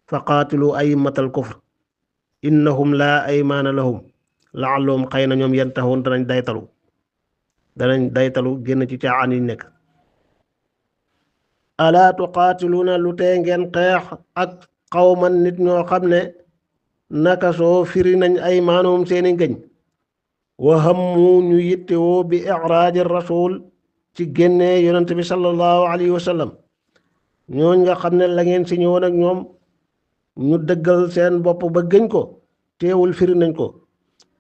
fa qaatilu ayimmatal kufr innahum laa aymaana lahum la'allahum xëy na ñoom yantahuun danañ daytalu génn ci caaxaan yi nekk alaa tuqaatiluuna lu tee ngeen xeex ak xawman nit ñoo xam ne naka soo firi nañ aymaanahum seeni ngëñ wa hammu ñu yittewoo bi i'raaji rasul ci génnee yonent bi sallallahu alayhi wa sallam ñooñ nga xam ne la ngeen si ñëwoon ak ñoom ñu dëggal seen bopp ba gëñ ko teewul firi nañ ko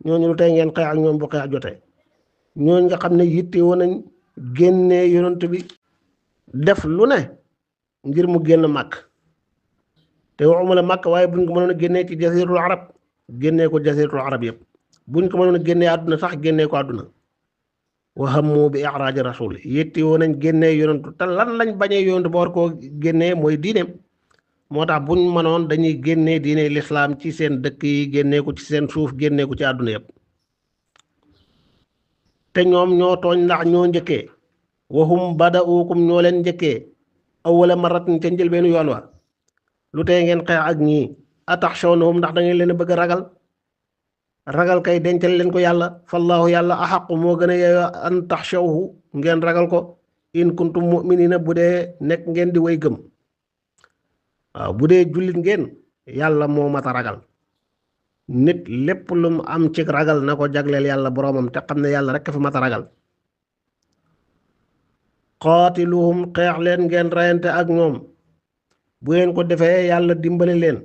ñooñu lu tey ngeen xeex ak ñoom bu xeex jotee ñooñ nga xam ne yittewoo nañ génnee yonent bi def lu ne ngir mu génn màkk te waxuma la màkk waaye buñ ko mënoon a génnee ci jasiratul arab génnee ko jasiratul arab yëpp buñ ko mënoon a génnee àdduna sax génnee ko àdduna wa hammu bi i'raaji rasul yittewoo nañ génnee yonentu te lan lañ bañee yonentu ba war koo génnee mooy diineem moo tax buñ mënoon dañuy génnee diine lislaam ci seen dëkk yi génnee ko ci seen suuf génnee ko ci àdduna yëpp te ñoom ñoo tooñ ndax ñoo njëkkee wahum bada'ukum ñoo leen njëkkee awwala marratin ca njëlbeenu yoon wa lu tey ngeen xeex ak ñii ataxshawnahum ndax da ngeen leen a bëgg a ragal kay dencal leen ko yàlla fallaahu yàlla axaqu moo gën a yeeyoo an taxshawhu ngeen ragal ko in kuntum mu'minina bu dee nekk ngeen di way gëm waaw bu dee jullit ngeen yàlla moo mat a ragal nit lépp lu mu am ci ragal na ko jagleel yàlla boroomam te xam ne yàlla rekk fi mat a ragal qaatiluhum xeex leen ngeen reyante ak ñoom bu ngeen ko defee yàlla dimbali leen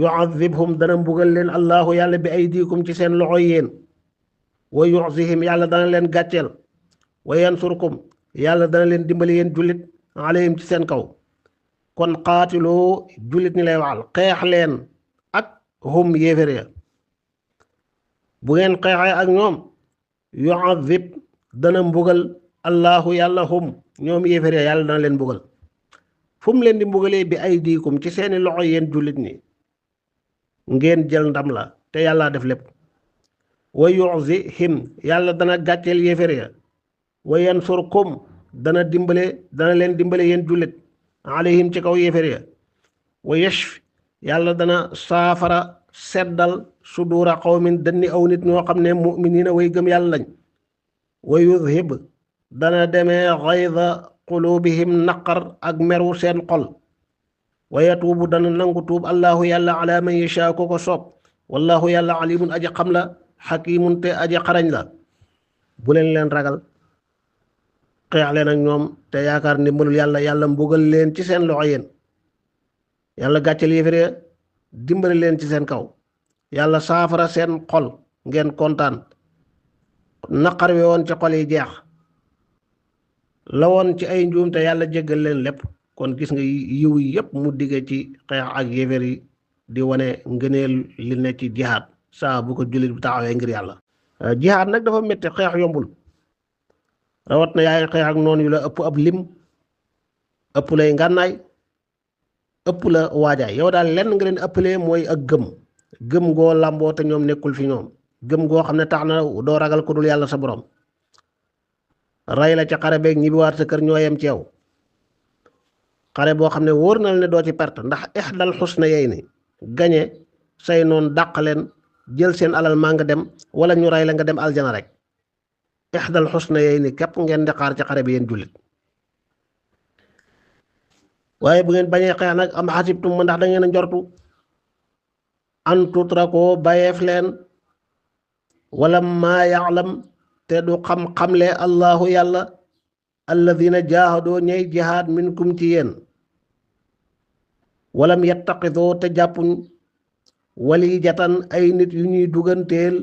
yu'adhibhum dana mbugal leen allahu yàlla bi aydikum ci seen loxo yéen wa yu'zihim yàlla dana leen gàcceel wa yansurkum yàlla dana leen dimbali yéen jullit alayhim ci seen kaw kon qaatiloo jullit ñi lay waxal xeex leen ak hum yéefér ya bu ngeen xeexee ak ñoom yu'adhib dana mbugal allahu yàlla hum ñoom yéefér ya yàlla dana leen mbugal fu mu leen di mbugalee bi aydikum ci seeni loxo yéen jullit ñi ngeen jël ndam la te yàlla def lépp wa yu'zihim yàlla dana gàcceel yéefér ya wa yansurkum dana leen dimbale yéen jullit alayhim ci kaw yéefér ya wa yashfi yàlla dana saafara seddal suduura qawmin dënni aw nit ñoo xam ne mu'miniina way gëm yàlla lañ wa yudhib dana demee xayda qulubihim naqar ak meru seen xol wa yatuubu dana nangu tuub allahu yàlla ala man yashaa ko soob wallahu yàlla alimun aji xam la xakimun te aji xarañ la bu leen ragal xeex leen ak ñoom te yaakaar ndimbalul yàlla mbugal leen ci seen loxo yéen yàlla gàcceel yéefare dimbali leen ci seen kaw yàlla saafara seen xol ngeen kontaan naqar wi woon ci xol yi jeex la woon ci ay njuum te yàlla jéggal leen lépp kon gis nga yiw yépp mu digge ci xeex ak yéefar yi di wane ngëneel li ne ci jihaad saa bu ko jullit bi taxawee ngir yàlla jihaad nag dafa métti xeex yombul rawat na yaay xeex ak noonu yu la ëpp ab lim ëpp lay ngànnaay ëpp la waajaay yow daal lenn nga leen ëppalee mooy ak gëm goo làmboo te ñoom nekkul fi ñoom gëm goo xam ne tax na doo ragal ko dul yàlla sa borom ray la ca xare beeg ñibbiwaat sa kër ñoo yem ci yow xare boo xam ne wóor na la ne doo ci perte ndax ixdal xusnayayni gañe say noon dàq leen jël seen alal maa nga dem wala ñu ray la nga dem aljana rek ixdal xusnayayni képp ngeen di xaar ci xare bi yéen jullit waaye bu ngeen bañee xeex nag am xasibtum ma ndax da ngeen a njortu an tutrakoo bayeef leen wala maa ya'lam te du xam-xamle allahu yàlla alladina jaahadoo ñay jihaad minkum ci yéen walam yattaqidoo te jàppuñ walijatan ay nit yu ñuy duganteel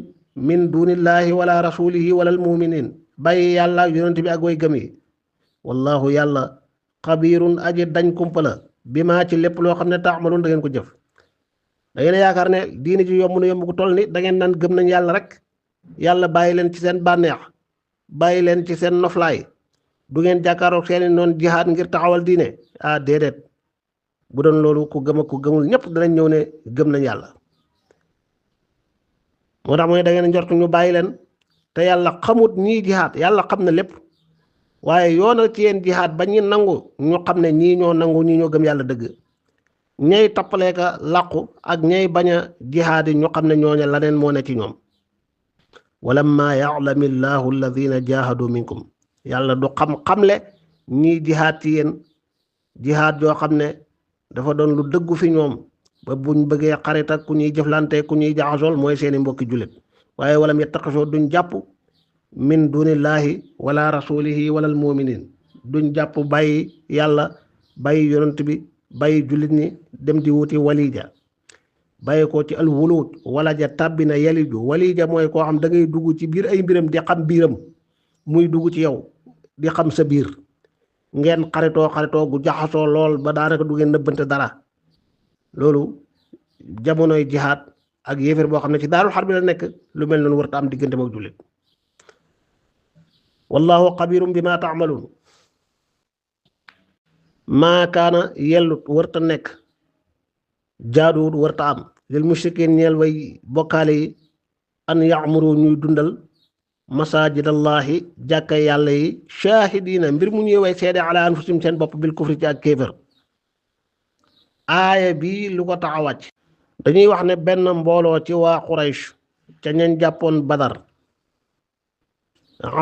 min dunillahi wala rasulihi wala almuminin bàyyi yàlla ak yonent bi ak way gëm yi wallahu yàlla xabirun aji dañ kumpala bi maa ci lépp loo xam ne taamaloon da ngeen ko jëf da ngeen yaakaar ne diini ci yomb na yomb ko toll ni da ngeen naan gëm nañ yàlla rek yàlla bàyyi leen ci seen bànneex bàyyi leen ci seen noflaay du ngeen jàkkaaroog seeni noon jihaad ngir taxawal diine déedéet bu doon loolu ku gëm ak ku gëmul ñëpp danañ ñëw ne gëm nañ yàlla moo tax mooy da ngeen njortu ñu bàyyi leen te yàlla xamut ñii jihaad yàlla xam na lépp waaye yoonal ci yéen jihaad ba ñi nangu ñu xam ne ñii ñoo nangu ñii ñoo gëm yàlla dëgg ñay tappaleeka làqu ak ñay bañ a jihaad yi ñu xam ne ñooña la neen moo ne ci ñoom walamma ya'lami llahu alladina jahadu minkum yàlla du xam-xamle ñii jihaad ci yéen jihaad joo xam ne dafa doon lu dëggu fi ñoom ba buñ bëggee xarit ak ku ñuy jëflante ku ñuy jaxasool mooy seeni mbokki jullit waaye walam yattaqisoo duñ jàpp min dunillahi wala rasulihi wala almuminin duñ jàpp bàyyi yàlla bàyyi yonent bi bàyyi jullit ñi dem di wuti walija bàyyi ko ci al wuluut wala ja tàbbi na yaliju walija mooy koo xam da ngay dugg ci biir ay mbiram di xam biiram muy dugg ci yow di xam sa biir ngeen xaritoo gu jaxasoo lool ba daanaka du ngeen nëbbante dara loolu jamonoy jihaad ak yéeféer boo xam ne ci daarul xarbi la nekk lu mel noonu warta am diggante mook jullit wallahu xabirum bi ma taamaluun maa kaana yellut warta nekk jaaduwut warta am lil mushrikiin ñeel way bokkaale yi an ya'muru ñuy dundal masajidallahi jàkka yàlla yi shaahidiina mbir mu ñuy way seede ala anfusihim seen bopp bil kufri ci ak kéefër aaya bi lu ko tax a wàcc dañuy wax ne benn mbooloo ci waa Quraysh ca ñañ jàppoon Badar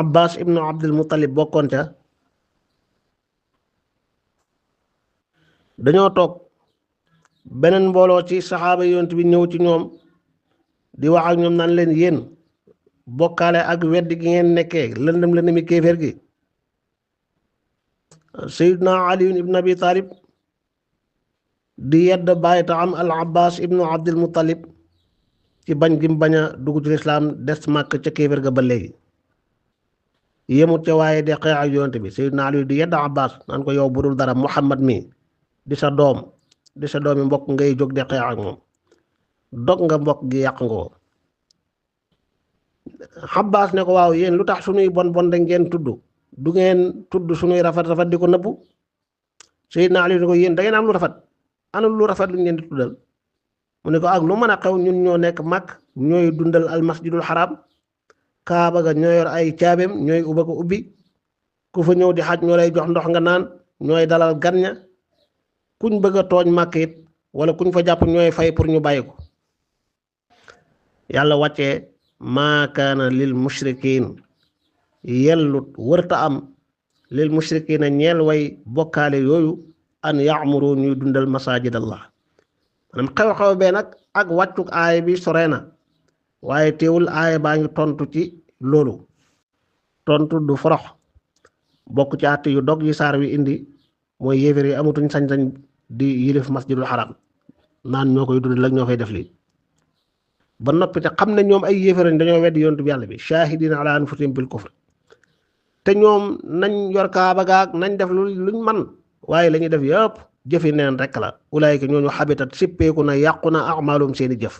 Abbas ibnu Abdul Muttalib bokkoon ca dañoo toog beneen mbooloo ci saxaaba yonent bi ñëw ci ñoom di wax ak ñoom naan leen yéen bokkaale ak weddi gi ngeen nekkee lëndëm kéeféer gi Sayyidna Ali ibn Abi Talib di yedd bàyyi taxam al Abbas ibnu Abdul Muttalib ci bañ gi mu bañ a dugg ci lislaam des màkk ca kéeféer ga ba léegi yemut ca waaye di xeex ak yonent bi Sayyidna Ali di yedd Abbas naan ko yow budul dara Muhammad mi di sa doom di sa doomi mbokk ngay jóg di xeex ak moom dog nga mbokk gi yàq nga ko Abbas ne ko waaw yéen lu tax suñuy bon bon da ngeen tudd du ngeen tudd suñuy rafet rafet di ko nëbbu Sayyidna Ali ne ko yéen da ngeen am lu rafet ana lu rafet lu ngeen di tuddal mu ne ko ak lu mën a xew ñun ñoo nekk mag ñooy dundal al masjidul haram kaaba ga ñoo yor ay caabeem ñooy ubba ko ubbi ku fa ñëw di xaj ñoo lay jox ndox nga naan ñooy dalal gan ña kuñ bëgg a tooñ màkk it wala kuñ fa jàpp ñooy fay pour ñu bàyyi ko yàlla wàccee maa kaana lil mushrikiin yellut wërta am lil mushrikiina ñeel way bokkaale yooyu an yaamuru ñuy dundal masajidallah maanaam xew-xew bee nag ak wàccuk aaya bi sore na waaye teewul aaya baa ngi tontu ci loolu tontu du forox bokk ci àtte yu dog yi saar wi indi mooy yéeféer yi amatuñ sañ-sañ di yilif masjidul haram naan ñoo koy dundal ak ñoo fay def lii ba noppi te xam ne ñoom ay yéeféer lañ dañoo weddi yonent bi yàlla bi shahidina ala anfusihim bil kufr te ñoom nañ yor kaaba gaag nañ def luñ man waaye la ñuy def yëpp jëfi neen rek la ulaayika ñooñu xabitat sippeeku na yàqu na amaalum seeni jëf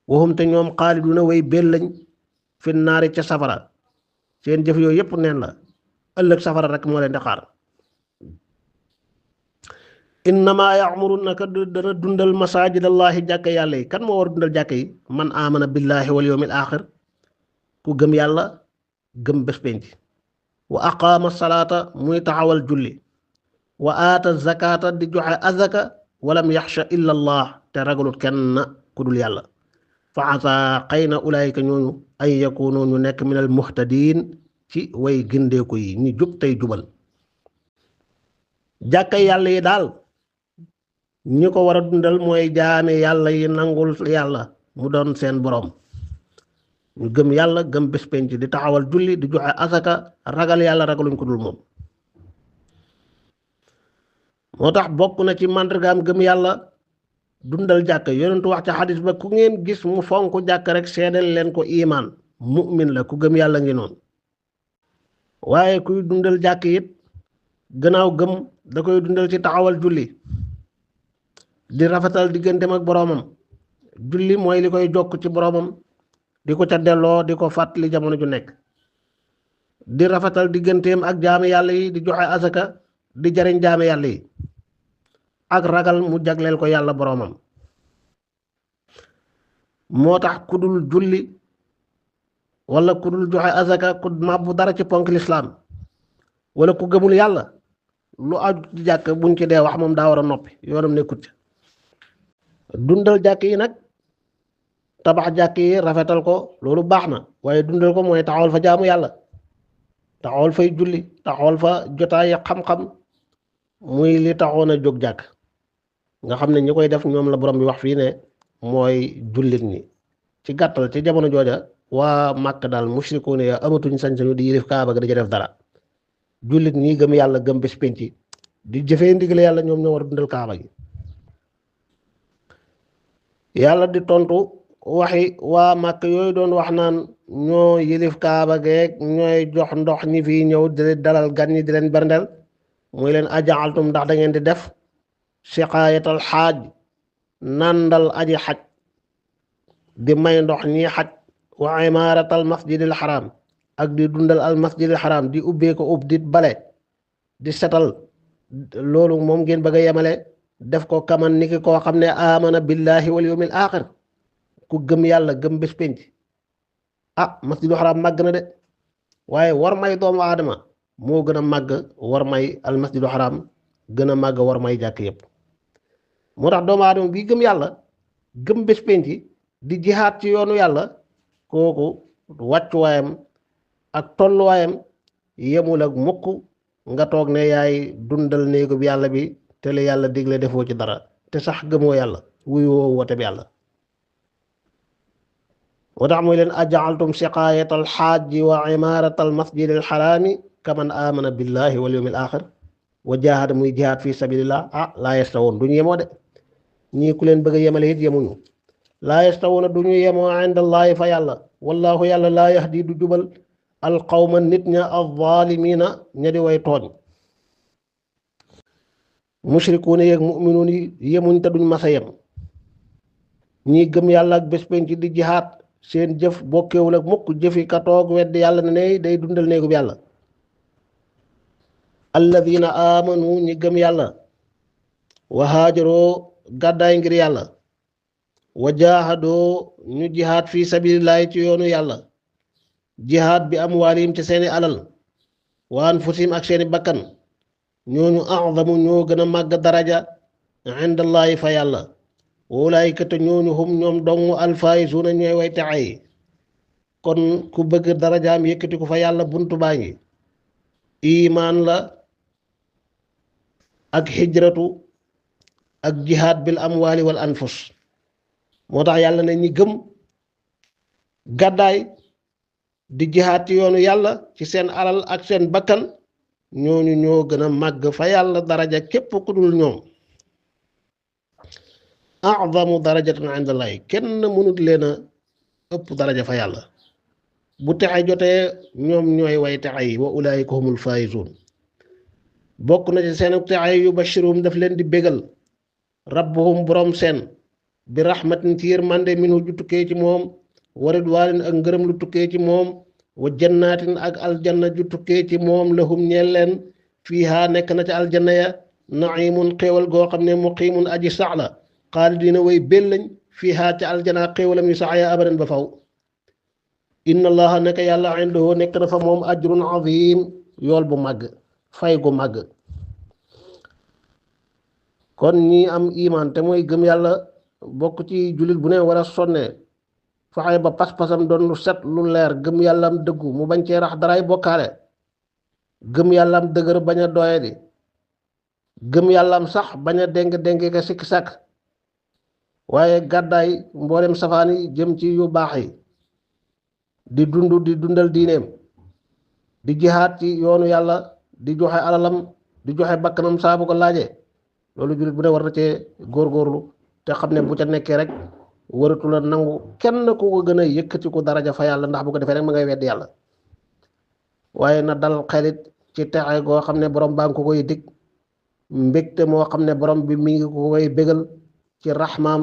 waxum te ñoom xaaliduna way bel lañ fi naari ca safara seen jëf yooyu yëpp neen la ëllëg safara rek moo leen di xaar innama yaamuru naka dana dundal masajidallahi jàkka yàlla yi kan moo war dundal jàkka yi man amana billahi wal yawmil axir ku gëm yàlla gëm bés penc wa aqaama salaata muy taxawal julli wa aata zakata di joxe azaka walam yaxsha illa allah te ragalut kenn ku dul yàlla fa asa xëy na ulaayika ñooñu ay yakunu ñu nekk minal muhtadin ci way gindeeku yi ñu jub tey jubal jàkka yàlla yi daal ñi ko war a dundal mooy jaame yàlla yi nangul yàlla mu doon seen boroom ñu gëm yàlla gëm bés penc di taxawal julli di joxe asaka ragal yàlla ragaluñ ko dul moom moo tax bokk na ci màndargaam gëm yàlla dundal jàkk yonentu wax ca xadis ba ku ngeen gis mu fonk jàkk rek seedal leen ko imaan mu'min la ku gëm yàlla ngi noonu waaye kuy dundal jàkk it gannaaw gëm da koy dundal ci taxawal julli di rafetal digganteem ak boroomam julli mooy li koy jokk ci boroomam di ko ca delloo di ko fàttali jamono ju nekk di rafetal digganteem ak jaame yàlla yi di joxe asaka di jariñ jaame yàlla yi ak ragal mu jagleel ko yàlla boroomam moo tax ku dul julli wala ku dul joxe asaka ku màbbu dara ci ponk lislaam wala ku gëmul yàlla lu aju ci jàkk buñ ci dee wax moom daa war a noppi yoonam nekkut ci dundal jàkk yi nag tabax jàkk yi rafetal ko loolu baax na waaye dundal ko mooy taxawal fa jaamu yàlla taxawal fay julli taxawal fa jotaay xam-xam muy li taxoon a jóg jàkk nga xam ne ñi koy def ñoom la borom bi wax fii ne mooy jullit ñi ci gàttal ci jamono jooja waa Màkk daal mushrikuune ya amatuñ sañ-sañu di yilif kaaba ga di def dara jullit ñi gëm yàlla gëm bés penc di jëfee ndigal yàlla ñoom ñoo war a dundal kaaba gi yàlla di tontu waxi waa Màkk yooyu doon wax naan ñoo yilif kaaba geeg ñooy jox ndox ñi fii ñëw di dalal gan ñi di leen berndel muy leen ajaaltum ndax da ngeen di def siqaayatal xaaj nandal aji xaj di may ndox ñi xaj wa imaaratal masjidil xaram ak di dundal al masjidil xaram di ubbee ko ub di bale di setal loolu moom ngeen bëgg a yemale def ko kaman niki koo xam ne amana billahi wal yawmil axir ku gëm yàlla gëm bés penc masjidul xaram màgg na de waaye war may doomu aadama moo gën a màgg war may al masjidul xaram gën a màgg war may jàkk yépp moo tax doomu aadama bi gëm yàlla gëm bés penc di jihaat ci yoonu yàlla kooku wàccuwaayam ak tolluwaayam yemul ak mukk nga toog ne yaay dundal néegu bi yàlla bi te la yàlla digle defoo ci dara te sax gëmoo yàlla wuyu woo woote bi yàlla moo tax muy leen ajaaltum siqaayatal xaaji wa imaaratal masjidil xaraami kaman amana billahi wal yawmil axir wa jaahada muy jihaad fi sabilillah laa yastawoon duñu yemoo de ñii ku leen bëgg a yemale it yemuñu laa yastawoona duñu yemoo indallahi fa yàlla wallahu yàlla laa yahdi du jubal alqawma nit ña alzaalimiina ña di way tooñ mushrikuuna yeeg muminuun yi yemuñ te duñ masa yem ñii gëm yàlla ak bés penc di jihaad seen jëf bokkewul ak mukk jëfi ka toog wedd yàlla ne day dundal néegub yàlla alladina amanu ñi gëm yàlla wa haajaroo gàddaay ngir yàlla wa jaahadoo ñu jihaad fi sabilillahi ci yoonu yàlla jihaad bi amwaalihim ci seeni alal wa anfusihim ak seeni bakkan ñooñu a'zamu ñoo gën a màgg daraja indallahi fa yàlla ulaayika te ñooñu hum ñoom dong alfaayisuuna ñooy way texe yi kon ku bëgg darajaam yëkkati ko fa yàlla buntu baa ngi imaan la ak hijratu ak jihaad bil amwaali wal anfus moo tax yàlla ne ñi gëm gàddaay di jihaad ci yoonu yàlla ci seen alal ak seen bakkan ñooñu ñoo gën a màgg fa yàlla daraja képp ku dul ñoom a'zamu darajatan indallahi kenn mënut leen a ëpp daraja fa yàlla bu texe jotee ñoom ñooy way texe yi wa ulaayika humul faa'izuun bokk na ci seen texe yu bashirum daf leen di bégal rabbuhum borom seen bi rahmatin ci yërmande minhu ju tukkee ci moom wa ridwaanin ak ngërëm lu tukkee ci moom wa jannaatin ak aljanna ju tukkee ci moom lahum ñeel leen fiihaa nekk na ca aljanna ya naimun xéewal goo xam ne muqiimun aji sax la xaalidiina way bél lañ fiihaa ca aljanna xéewalam yu sax ya abadan ba faw inna allaha nekk yàlla indahu nekk na fa moom ajrun azim yool bu màgg fay gu màgg kon ñi am iman te mooy gëm yàlla bokk ci jullit bu ne war a sonne fexe ba pas-pasam doon lu set lu leer gëm yàlla am dëggu mu bañ cee rax daraay bokkaale gëm yàlla am dëgër bañ a doyadi gëm yàlla am sax bañ a déng ka sikki sàkk waaye gàddaay mboolem safaan yi jëm ci yu baax yi di dundal diineem di jihaad ci yoonu yàlla di joxe alalam di joxe bakkanam saa bu ko laajee loolu jullit bu ne war na cee góorgóorlu te xam ne bu ca nekkee rek waratu la nangu kenn ku ko gën a yëkkati ko daraja fa yàlla ndax bu ko defee rek ma ngay weddi yàlla waaye na dal xelit ci texe goo xam ne borom baa ngi ko koy dig mbégte moo xam ne borom bi mi ngi ko koy bégal ci raxmaam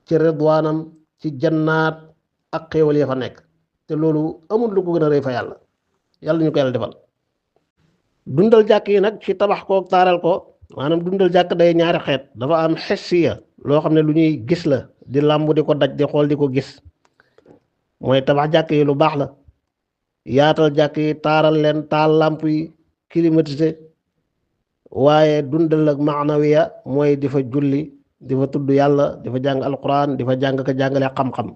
ci ridwaanam ci jannaat ak xéewal ya fa nekk te loolu amul lu ko gën a rëy fa yàlla yàlla ñu ko yàlla defal dundal jàkk yi nag ci tabax ko taaral ko maanaam dundal jàkk day ñaari xeet dafa am xessiya loo xam ne lu ñuy gis la di làmb di ko daj di xool di ko gis mooy tabax jàkk yi lu baax la yaatal jàkk yi taaral leen taal làmp yi climatisé waaye dundal ak maanawiya mooy di fa julli di fa tudd yàlla di fa jàng alquran di fa jàng ka jàngale xam-xam